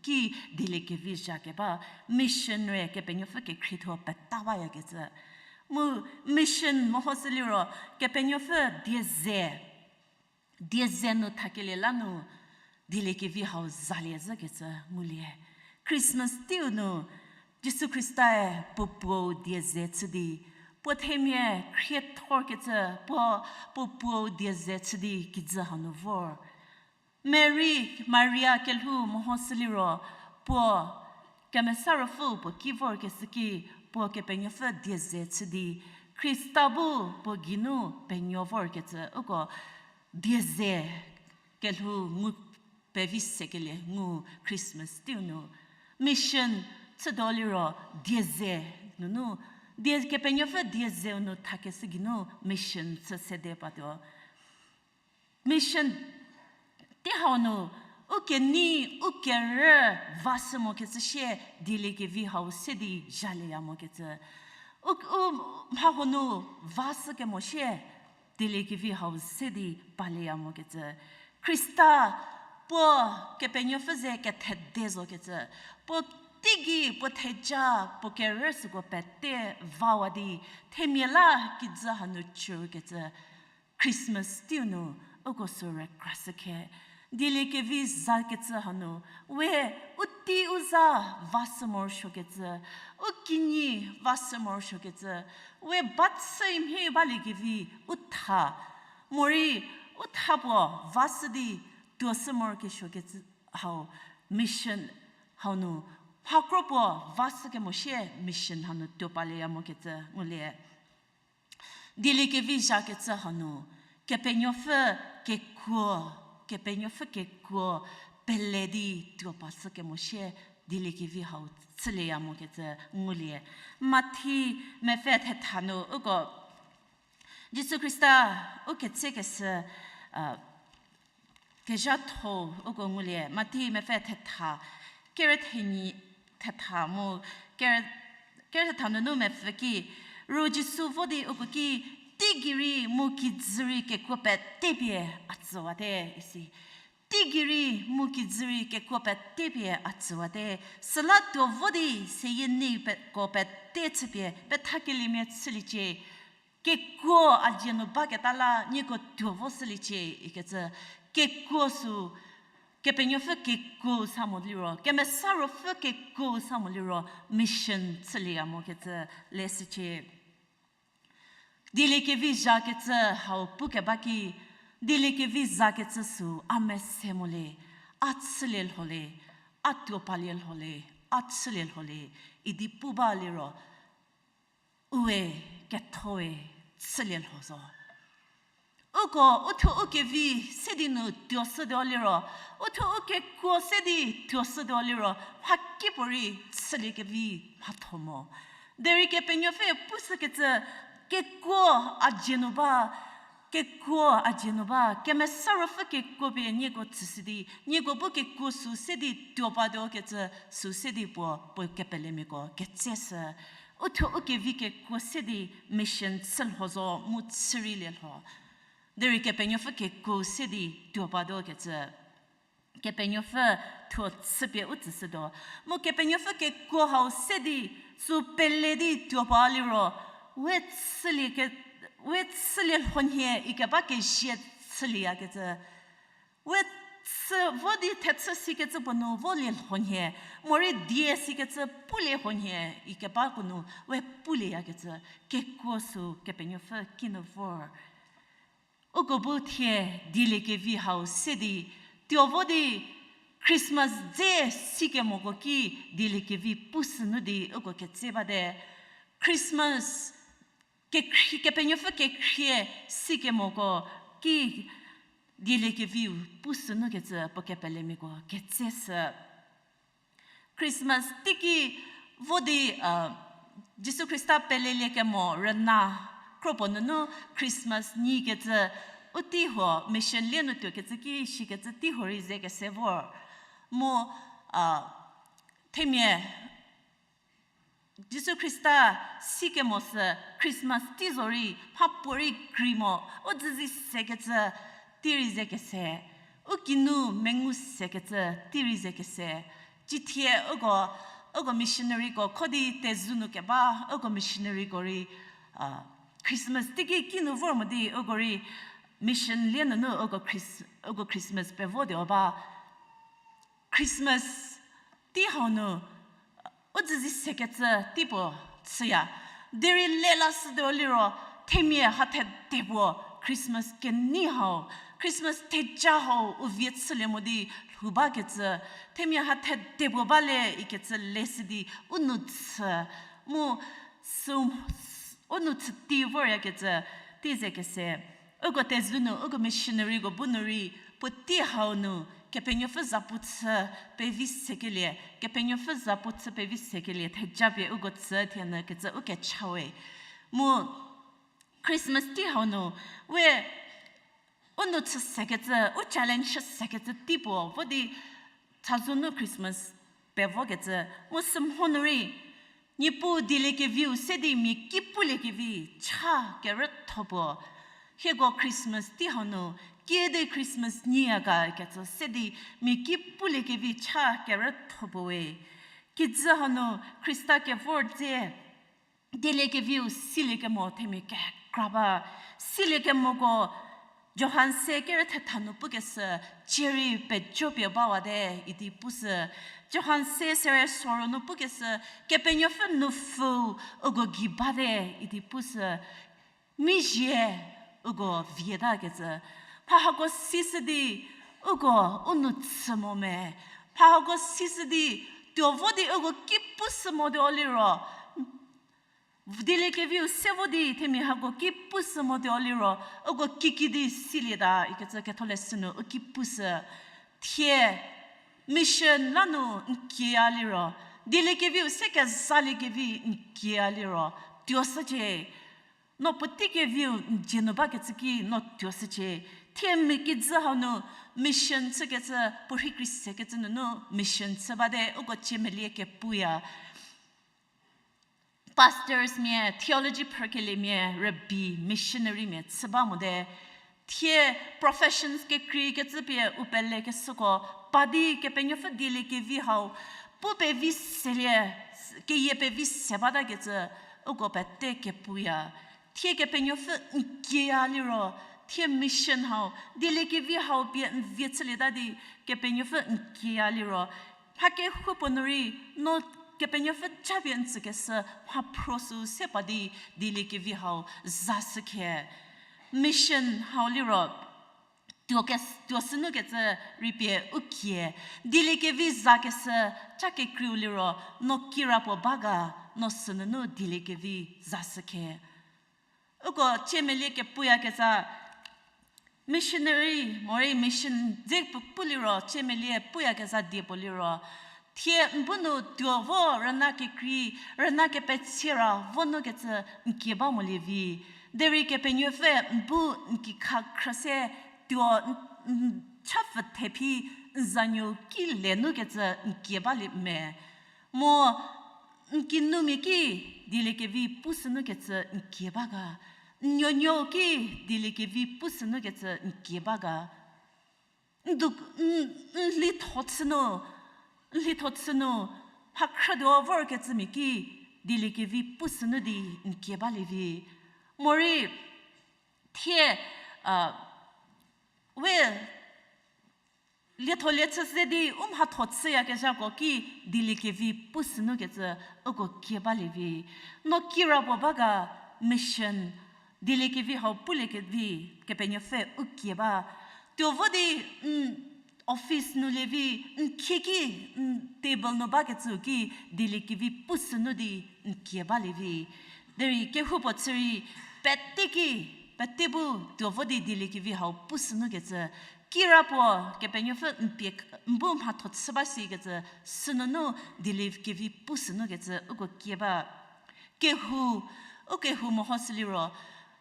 ki dieliekevi zha keba, mission rei Kepenuopfü kekhrie thuo peta bayakecü. Mu mission mehoshü liro, Kepenuopfü die ze, die ze nu thakelie la nu, dieliekevi hau zalie zhükecü ngulie. Christmas teiu nu, Jisu Khristae puo puou die ze chü di, puo themia khriethorkecü, puo, puo puou die ze chü di kijü hanu vor. Mary, Maria kelhou mehoshü liro, puo Kemesa Ruopfü puo ki vorkeshü ki, puo Kepenuopfü die ze chü di, Khrista bu puo geinu penuo vorkecü, uko die ze kelhou ngu pevi sekelie ngu Christmas teiu nu. Mission chütuo liro die ze nunu, die Kepenuopfü die ze nu thakeshü geinu mission chü sede patuo. Mission tei hau nu, u kenei, u kerü vashü mokecü shie, dieliekevi hau se di zhalieya mokecü. U, u mha hanu vashü kemo shie, dieliekevi hau se di palieya mokecü. Khrista puo Kepenuopfü ze kethede zokecü. Puo teigei, puo theja, puo kerü süko pete vawa di, themia la kijü hanu chükecü. Christmas teiu nu uko sü rükrashü khe. Dieliekevi zakecü hanu, we u tei u za vashü morosuokecü, u kinyi vashü morosuokecü, we ba chü mhie baliekevi u tha, morei u tha puo vashü di tuoshü morokesuokecü hau, mission hau nu, mhakro puo vashü kemo shie mission hanu tuo palieya mokecü ngulie. Dieliekevi zakecü hanu, Kepenuopfü kekuo, Kepenuopfü kekuo pele di tuo pashü kemo shie, dieliekevi hau chülieya mokecü ngulie. Mathi mepfü thetha nu uko, Jisu Khrista u ketsekeshü, a, kezhatho uko ngulie. Mathi mepfü thetha, kerü thenyi thetha mu, kerü, kerü thetha nunu mepfü ki, ru Jisu vo di uko ki, teigei rei mu kijü rei kekuo pete pie a tsüwate, isi. Teigei rei mu kijü rei kekuo pete pie a tsüwate, süla tuo vo di seyie neiko pete chüpie pethakeliemia chüliecie. Kekuo a dzie nu baketa la nieko tuo vo shüliecie ikecü, kekuo sü, Kepenuopfü kekuo sa mo liro, Kemesa Ruopfü kekuo sa mo liro, mission chülieya mokecü leshücie. Dieliekevi zakecü hau pukeba ki, dieliekevi zakecü sü a mese mo le, a chülie lho le, a tuo palie lho le, a chülie lho le, idi pu ba liro, ue kethoe chülie lho zo. Uko uthuo u kevi se di nu tuoshütuo liro, uthuo u kekuo se di tuoshütuo liro, mhakipuorei chüliekevi mhatho mo. Derei Kepenuopfü pushükecü, kekuo a dzie nu ba, kekuo a dzie nu ba, Kemesa Ruopfü kekuo pie nieko tsüshü di, nieko bu kekuo sü se di tuo batuo kecü sü se di puo, puo kepelemiako ketseshü. Uthuo u kevi kekuo se di mission chü lho zo mu chü rei lie lho. Derei Kepenuopfü kekuo se di tuo batuo kecü, Kepenuopfü thuo chüpie u tsüshütuo. Mu Kepenuopfü kekuo hau se di sü pele di tuo ba liro, we chülie ke, we chülie lhonhie ikeba kezie chülieyakecü. We chü vo di thechü sikecü puo nu volie lhonhie, morei die sikecü pulie lhonhie ikebako nu we pulieyakecü, kekuo sü Kepenuopfü kinu vor. Uko bu thie dieliekevi hau se di, tuo vo di Christmas dze sikemoko ki dieliekevi pushünu di uko ketse bate. Christmas kekhrie, Kepenuopfü kekhrie sikemoko ki dieliekeviu pusü nu kecü puo kepelemiako ketseshü. Christmas teiki vo di, Jisu Khrista peleliekemo rüna kropuo nunu Christmas nyi kecü u teihuo mission lie nu tuo kecü ki shikecü teihuo rei ze kese vor. Mu, themia Jisu Khrista sikemo sü Christmas tei zo rei mhapuorei kri mo, u dzüzi sekecü tei rei ze kese, u kinu mengu sekecü tei rei ze kese. Cithie uko, uko missionaryko kho di tezü nu keba, uko missionaryko rei, Christmas teiki kinu vor mo di uko rei mission lie nunu uko Chris-, uko Christmas pevo tuo ba. Christmas tei hau nu, u dzüzi sekecü tei puo chüya. Derei lelashütuo liro, themia ha thede puo Christmas kenei hau, Christmas theja hau u vie chülie mo di lhou bakecü, themia ha thede puo bale ikecü leshü di u nou chü, mu sü, u nou chü tei voryakecü, tei ze kese. Uko tezü nu, uko missionaryko bu nu rei, puotei hau nu, Kepenuopfü zapu chü pevi sekelie, Kepenuopfü zapu chü pevi sekelie, thejapie uko tsü thie nu kecü u kecha we. Mu Christmas tei hau nu, we u nou chü sekecü, u challenge chü sekecü tei puo, vo di chazou nu Christmas pevokecü, mu sümhonu rei, Niepuu dieliekeviu se di mia ki puliekevi cha kerütho puo. Hieko Christmas tei hau nu, kiüdi Christmas nyiya ga kecü se di mia ki puliekevi cha kerütho puo we. Kijü hanu Khrista kevor dze, dieliekeviu siliekemo themia kekra ba. Siliekemoko Johan se kerü thetha nu pukeshü, cierei pejopie bawate idi pushü. Johan se sere soro nu pukeshü, Kepenuopfü nupfü uko gei bate idi pushü. Mizie uko vietakecü. Mha hako sishü di uko u nou chü mo me. Mha hako sishü di tuo vo di uko ki pushü motuo liro, dieliekeviu se vo di themia hako ki pushü motuo liro, uko kikidi silieta ikecü ketholeshü nu u ki pushü. Thie mission la nu n kiea liro, dieliekeviu se kezaliekevi n kiea liro, tuoshücie. No puotei keviu n dzie nu bakecü ki no tuoshücie. Thie mia kijü hau nu mission chükecü, puorhi kri sekecü nunu mission chü bate, uko ciemelie kepuya. Pastors mia, theology phrükeliemia, rabbi, missionary mia chü ba mote. Thie professions kekreikecü pie u pelekeshüko, pa di Kepenuopfü dieliekevi hau pu pevi selie, keyie pevi se batakecü, uko pete kepuya. Thie Kepenuopfü n kiea liro, thie mission hau, dieliekevi hau pie n vie chülieta di Kepenuopfü n kiea liro, mha kehoupuo nu rei, no Kepenuopfü japie n tsükeshü mhaphro sü se pa di dieliekevi hau zashükhe. Mission hau liro, tuo kes-, tuo sünukecü rei pie u kie. Dieliekevi zakeshü ca kekreiu liro, no kirapuo ba ga, no sünunu dieliekevi zashükhe. Uko ciemelie kepuyakezha missionary morei mission dze pu, pu liro, ciemelie puyakezha die puo liro, thie n bu nu tuo vo rüna kekrei, rüna kepecie ra vo nukecü n kie ba molie vi. Derei Kepenuopfü n bu n kikha khrü se tuo n, n, cha pfü thephi n zanuo ki le nukecü n kie balie me. Mo n kinumia ki dieliekevi pushü nukecü n kie ba ga. N nuonuo ki dieliekevi pushü nukecü n kie ba ga. N du, n, n lhitho chü nu, n lhitho chü nu, mha khrütuo vorkecümia ki dieliekevi pushü nu di n kie balie vi. Morei, thie, a, we lietholie chü se di u mhatho chüyakezhako ki dieliekevi pushü nukecü uko kie balie vi. No kirapuo ba ga mission, dieliekevi hau puliekevi Kepenuopfü u kie ba. Tuo vo di n office nu lie vi, n khieki, n table nu bakecü ki dieliekevi pushü nu di n kie balie vi. Derei kehoupuo chü rei peteki pete bu tuo vo di dieliekevi hau pushünu kecü, kirapuo Kepenuopfü n pie, n bu mhatho chü ba sikecü, sünunu dieliekevi pushünu kecü uko kie ba. Kehou, u kehou mehoshüliro,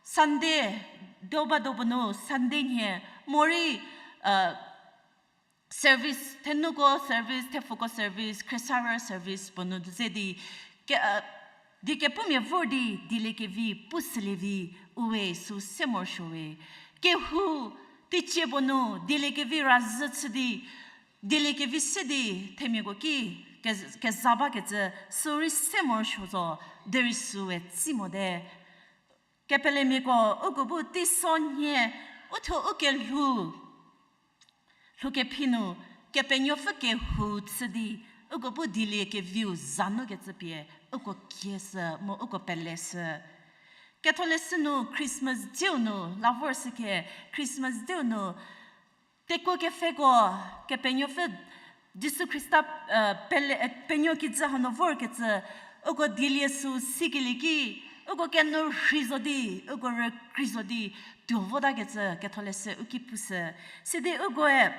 Sunday, do ba do puo nu Sunday nhie, morei, service, thenuko service, thepfuko service, Khriesarü service puo nu ze di, ke, di kepumia vor di dieliekevi pushülie vi, uwe sü se morosuowe. Kehou, teicie puo nu dieliekevi razhü chü di, dieliekevi se di themiako ki ke, keza bakecü sürei se morosuo zo, derei süe tsi mote. Kepelemiako uko bu teiso nhie, uthuo u kelhou, lhoukephi nu, Kepenuopfü kehou chü di, uko bu dieliekeviu za nu kecü pie, uko kieshü, mu uko peleshü. Ketholeshü nu Christmas Day-u nu, la vor shüke, Christmas Day-u nu, tekuo kepfheko, Kepenuopfü Jisu Khrista, pele, penuo kijü hanu vorkecü, uko dielie sü sikelie ki, uko kenourhei zo di, uko rükrei zo di, tuo votakecü Ketholeshü u ki pushü. Sidi ukoe,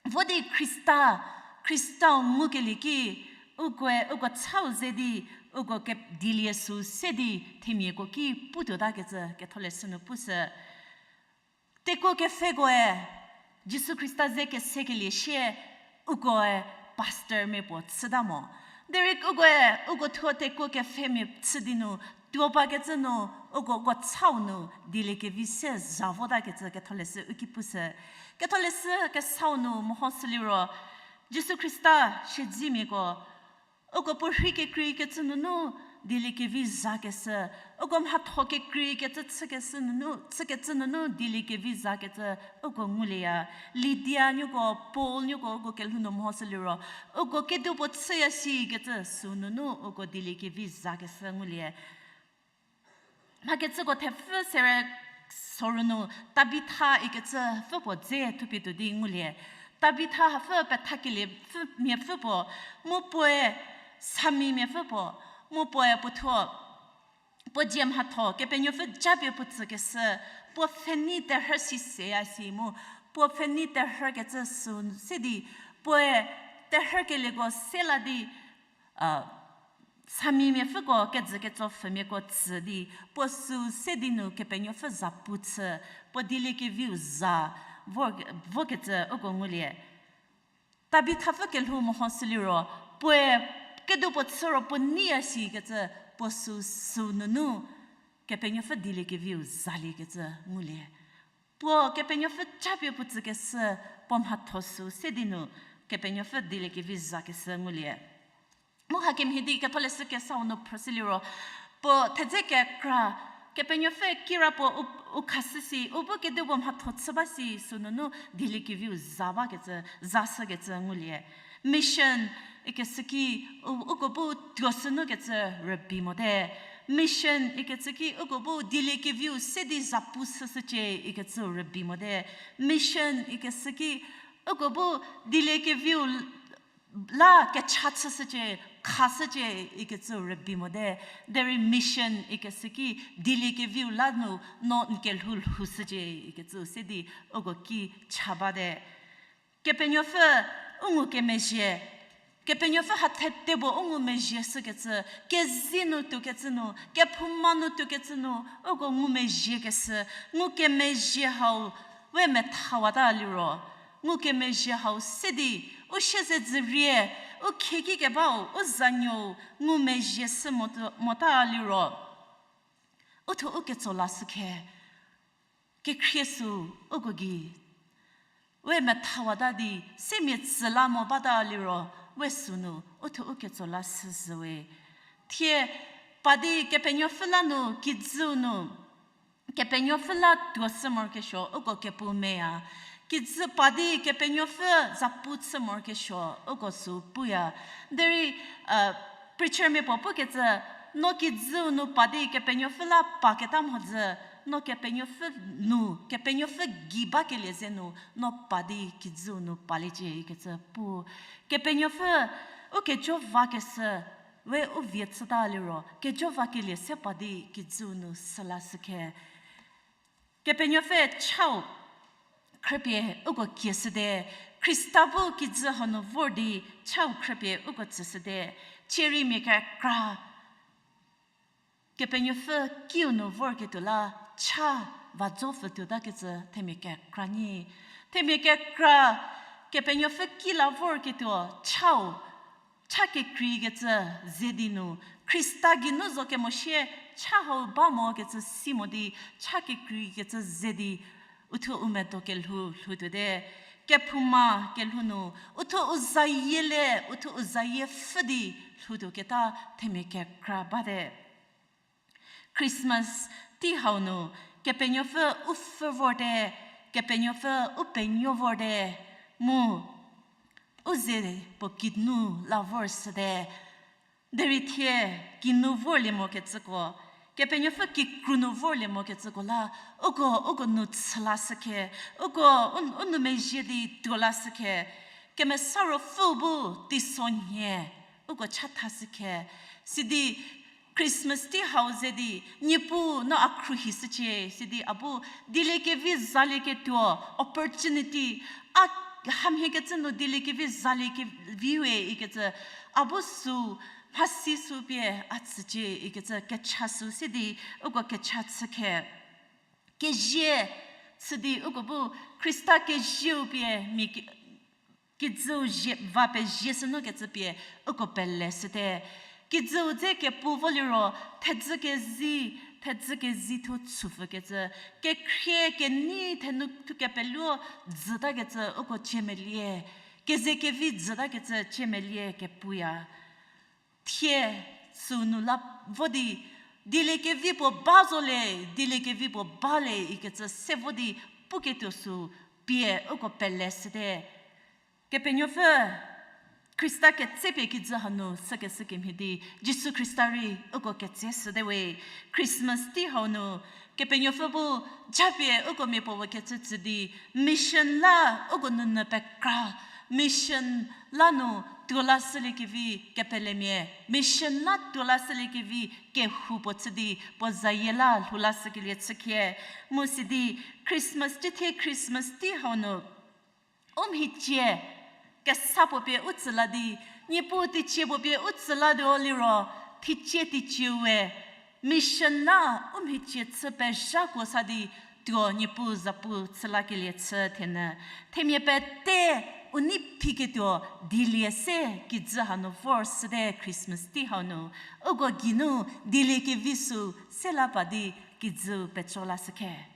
vo di Khrista, Khristau ngukelie ki, ukoe, uko chau ze di, uko ke, dielie sü se di, themiako ki putuotakecü Ketholeshü nu pushü. Tekuo kepfhekoe, Jisu Khrista ze kesekelie sie, ukoe pastormia puo chüta mo. Derei ukoe, uko thuo tekuo kepfhemia chü di nu, tuo bakecü nu, uko, uko chau nu, dieliekevi se za votakecü Ketholeshü u ki pushü. Ketholeshü kesau nu mehoshüliro, Jisu Khrista siedzemiako, uko puo rhei kekreikecü nunu dieliekevi zakeshü, uko mhatho kekreikecü chükeshü nunu, chükecü nunu dieliekevi zakecü uko ngulieya. Lidia nuoko, Paul nuoko uko kelhou nu mehoshüliro, uko kedipuo chüya sikecü sü nunu uko dieliekevi zakeshü ngulie. Mhakecüko thepfü sere soru nu Tabitha ikecü pfü puo dze thupie tuo di ngulie. Tabitha hapfü pethakelie pfü, miapfü puo, mu puoe samimiapfü puo, mu puoe puothuo, puo dzie mhatho Kepenuopfü japie puo tsükeshü, puo pfhenei terhü si seya si mu, puo pfhenei terhükecü sü se di, puoe terhükelieko se la di, samimiapfüko kejü ketso pfhümiako tsü di, puo sü se di nu Kepenuopfü za pu chü, puo dieliekeviu za vo, vokecü uko ngulie. Tabitha pfü kelhou mehoshüliro, puoe kedipuo chü ro puo neiya sikecü, puo sü sü nunu Kepenuopfü dieliekeviu zaliekecü ngulie. Puo Kepenuopfü japie puo tsükeshü, puo mhatho sü se di nu Kepenuopfü dieliekevi zakeshü ngulie. Mu hakemhie di Ketholeshü kesau nu phrüshüliro, puo thedze kekra, Kepenuopfü kira puo u, u khashü si, u bu kedipuo mhatho chü ba si sü nunu dieliekeviu za bakecü, zashükecü ngulie. Mission ikeshü ki, u, uko bu tuo shünukecü rübei mote. Mission ikecü ki uko bu dieliekeviu se di za pu shüshücie ikecü rübei mote. Mission ikeshü ki uko bu dieliekeviu la kecha chüshücie, khashücie ikecü rübei mote. Derei mission ikeshü ki dieliekeviu la nu no n kelhou lhoushücie ikecü se di uko ki cha bate. Kepenuopfü u ngukemezhie, Kepenuopfü hathe tebo u ngumezhie shükecü, kezei nu tuokecü nu, kephouma nu tuokecü nu, uko ngumezhiekeshü, ngukemezhie hau we methawata liro, ngukemezhie hau se di, u siezedzürie, u khieki kebau, u zanuou, ngumezhie shü mota, mota liro, uthuo u ketso lashü khe, kekhrie sü uko gei we methawata di semia tsü la mo bata liro, we sünu uthuo u ketso lashü zhüwe. Thie pa di Kepenuopfü la nu kijüu nu, Kepenuopfü la tuo shü morokesuo uko kepu meya. Kijü pa di Kepenuopfü zapu chü morokesuo uko sü puya. Derei, preachermia puo pukecü, no kijüu nu pa di Kepenuopfü la paketa mhodzü, no Kepenuopfü nu, Kepenuopfü gei bakelie ze nu, no pa di kijüu nu paliecie ikecü pu. Kepenuopfü u kejo vakeshü, we u vie chüta liro, kejo vakelie se pa di kijüu nu süla shükhe. Kepenuopfü chau khrüpie uko kieshüte, Khrista bu kijü hanu vor di chau khrüpie uko tsüshüte, cierei mia kekra Kepenuopfü kiu nu vorketuo la cha va zo pfü tuotakecü themia kekra nyi. Themia kekra Kepenuopfü ki la vorketuo chau, cha kekreikecü ze di nu, Khrista geinu zo kemo sie cha hau ba mokecü si mo di, cha kekreikecü ze di, uthuo u medo kelhou lhoutuote, kephouma kelhou nu, uthuo u zayie le, uthuo u zayie pfhü di lhoutuoketa themia kekra bate. Christmas tei hau nu, Kepenuopfü u pfhü vorte, Kepenuopfü u penuo vorte, mu u ze puo kinu la vor shüte. Derei thie kinu vorlie mokecüko, Kepenuopfü kikru nu vorlie mokecüko la, uko, uko nu chü lashükhe, uko u, u nou mezhie di tuo lashükhe, Kemesa Ruopfü bu teisonhie uko chathashükhe. Sidi Christmas tei hau ze di, Niepuu no a khruohishücie, sidi a bu dieliekevi zalieketuo opportunity, a hamhiekecü nu dieliekevi zaliekevi we ikecü, a bu sü mhasi sü pie a tsücie ikecü kecha sü sidi uko kecha chükhe. Kezie chü di uko bu Khrista kezieu pie mia ki, kijüu zie va pezie sünu kecü pie uko pele shüte. Kijüu dze kepu vo liro, thedzü kezi, thedzü kezi thuo chüpfükecü, kekhrie kenei thenu thu kepeluo dzütakecü uko ciemelie, keze kevi dzütakecü ciemelie kepuya. Thie sünu la vo di, dieliekevi puo ba zo le, dieliekevi puo ba le ikecü se vo di puketuo sü pie uko pele shüte. Kepenuopfü Khrista ketsepie kijü hanu sükeshü kemhie di, Jisu Khrista rei uko ketse shüte we. Christmas tei hau nu, Kepenuopfü bu japie uko mia puo kecü tsü di, mission la uko nunu pekra, mission la nu tuo lashüliekevi kepelemia, mission la tuo lashüliekevi kehou puo chü di puo zayie la lhou lashükelie chükhie. Mu sidi Christmas, cithie Christmas tei hau nu, u mhicie kesa puo pie u tsü la di, Niepuu teicie puo pie u tsü latuo liro, thicie teicieu we, mission la u mhicie chü pezhakuo sa di tuo Niepuu zapu chü lakelie chü thenyü. Themia pete u nei phiketuo dielie se kijü hanu vor shüte Christmas tei hau nu, uko geinu dieliekevi sü se la pa di kijü petso lashükhe.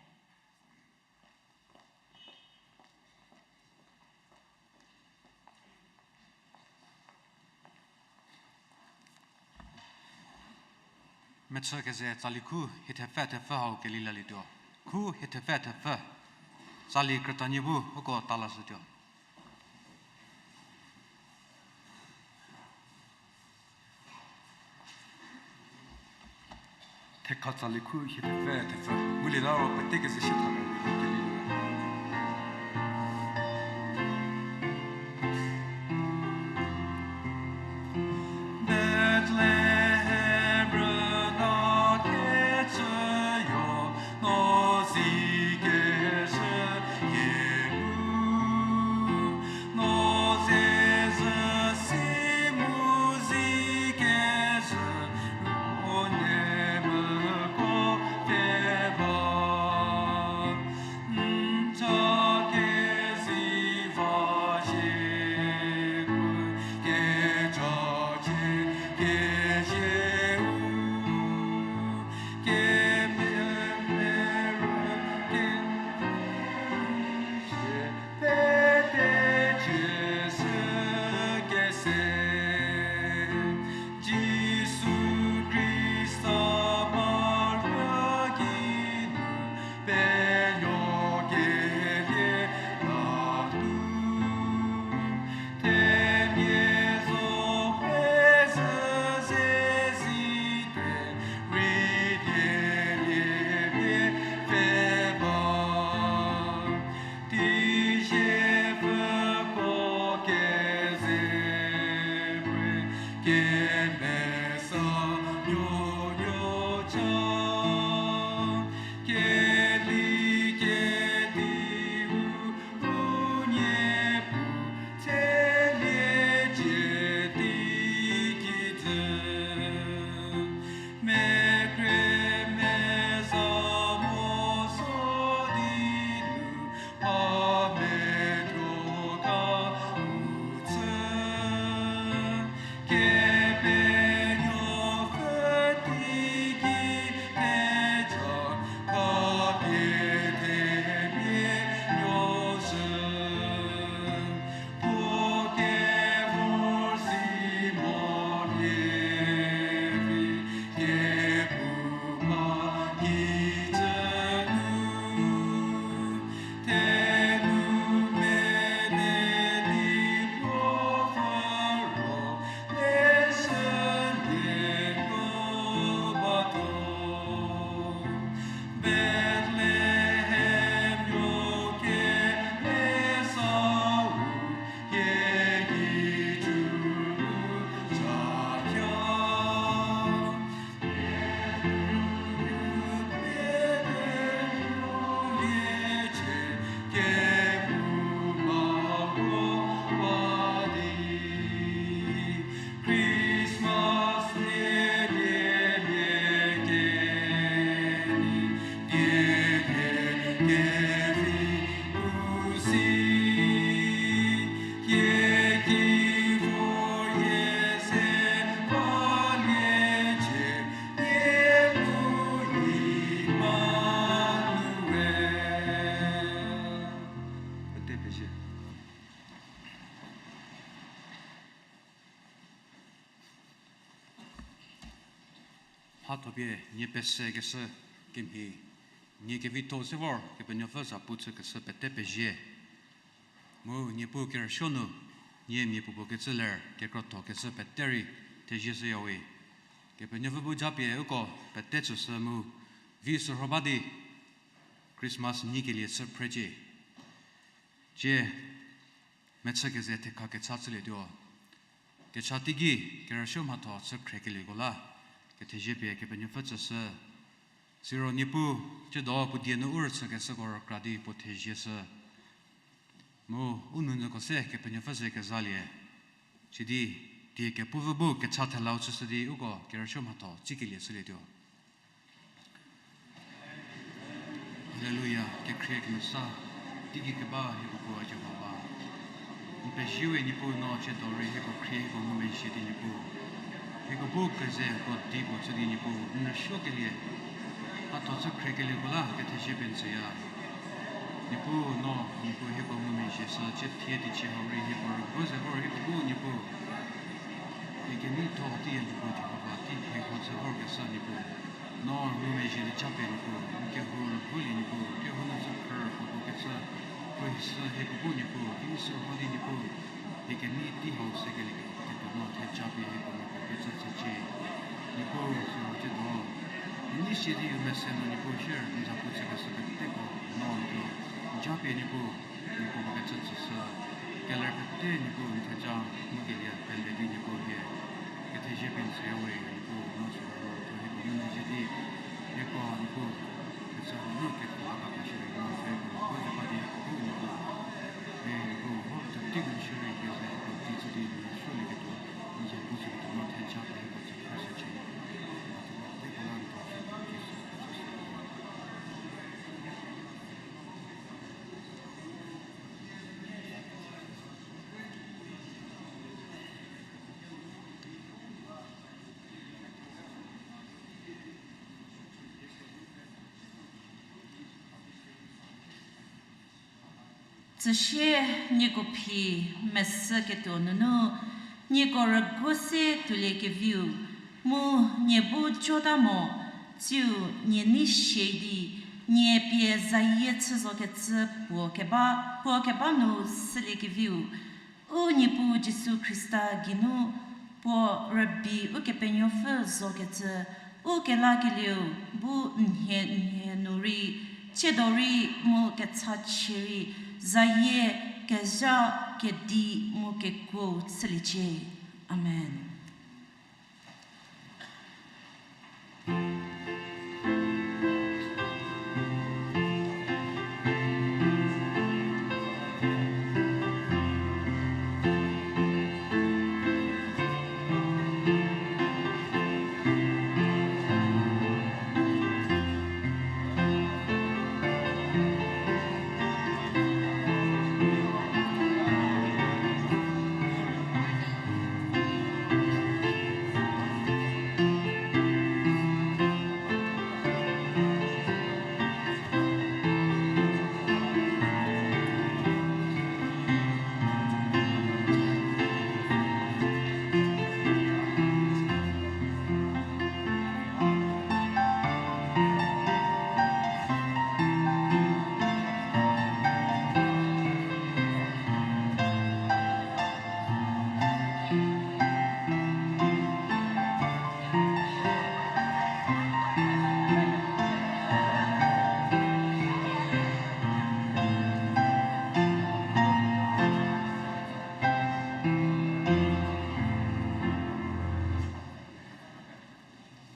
Mechü keze tsali khu hie thepfü thepfü hau keli lalietuo. Khu hie thepfü thepfü. Tsali krütanie bu uko ta lashütuo. Thekha tsali khu hie thepfü thepfü. Ngulieta ro pete keze shie tha keli. Bethlehem rüna kecüyo, no zikeshü hie bu, no zezü si mu zikeshü, ro nie meko pfhe ba. N cha keziva zhie gu, kecha chie kezie u, kepele rü ke Mhathopie nie pesekeshü kemhie, nie kevitho se vor Kepenuopfü za pu chükeshü pete pezie. Mu Niepuu kerüsuo nu, nie mia puopuo kecü ler kekrothokecü pete rei thezie shüyawe. Kepenuopfü bu japie uko pete tsüshü mu vi sürho ba di Christmas nyikelie chü phrecie. Tsie mechü keze thekha kecha chülietuo. Kecha teigei kerüsuo mhatho chü khriekelieko la kethezie pie Kepenuopfü tsüshü. Siro Niepuu, tsiedo puo die nu u rüchükeshüko rükra di puo thezieshü. Mu u nounyüko se Kepenuopfü ze kezalie. Sidi die kepuvü bu kecha thelau chüshü di uko kerüsuo mhatho tsikelie shülietuo. Haleluya, kekhrie kemesa, teigei keba hieko puo Jihova. N pezie we Niepuu, no tsiedo rei hieko khrie hieko ngumezhie di Niepuu. Hieko bu kezeko di puo chü di Niepuu, n rüsuokelie mhatho chü khriekelieko la kethezie pie n tsüya. Niepuu no, Niepuu hieko ngumezhie shü, tsie thie teicie hau rei hieko rüguo ze vor hieko bu Niepuu. Hie keneitho teiya Niepuu Jihova, tei hieko ze vorkeshü Niepuu. No ngumezhie di japie Niepuu, n kehou rüguolie Niepuu, kehou nu züphrü puopuo kecü, puo hishü hieko bu Niepuu, kini sürho di Niepuu. Hie kenei tei hau sekelie ketuo no theja pie hieko mia puo kecü tsücie. Niepuu sürho tsiedo, n nei sie di u mese nu Niepuu share n za pu chükeshü peteko no n tuo n japie Niepuu. Niepuu puo kecü tsüshü, keler pete Niepuu n theja ngukelie pele di Niepuu hie kethezie pie n tsüyawe Niepuu, no sürho no n tuo hieko ngumezhie di, hieko Niepuu, kecü nunu kekhola kaka shierei no sü hieko rüguo ze ba di hieko bu Niepuu. Hie Niepuu, ho teti nu shierei keze hieko tei chü di n rüsuolieketuo, n za pu chüketuo no theja pie hieko tsüshücie. Mhatho peteko la n tuo sü Jisu Khrista. Tsüsie nieko phi mesüketuo nunu, nieko rüguo se tuoliekeviu, mu nie bu jota mo, tsiu nie nei sie di, nie pie zayie chü zokecü puo keba, puo keba nu süliekeviu, u Niepuu Jisu Khrista geinu puo rübei Ukepenuopfü zokecü, u kelakelieu bu nhie nhie nu rei, tsiedo rei mu kechachie rei, zayie, kezha, kedi mu kekuou chüliecie. Amen.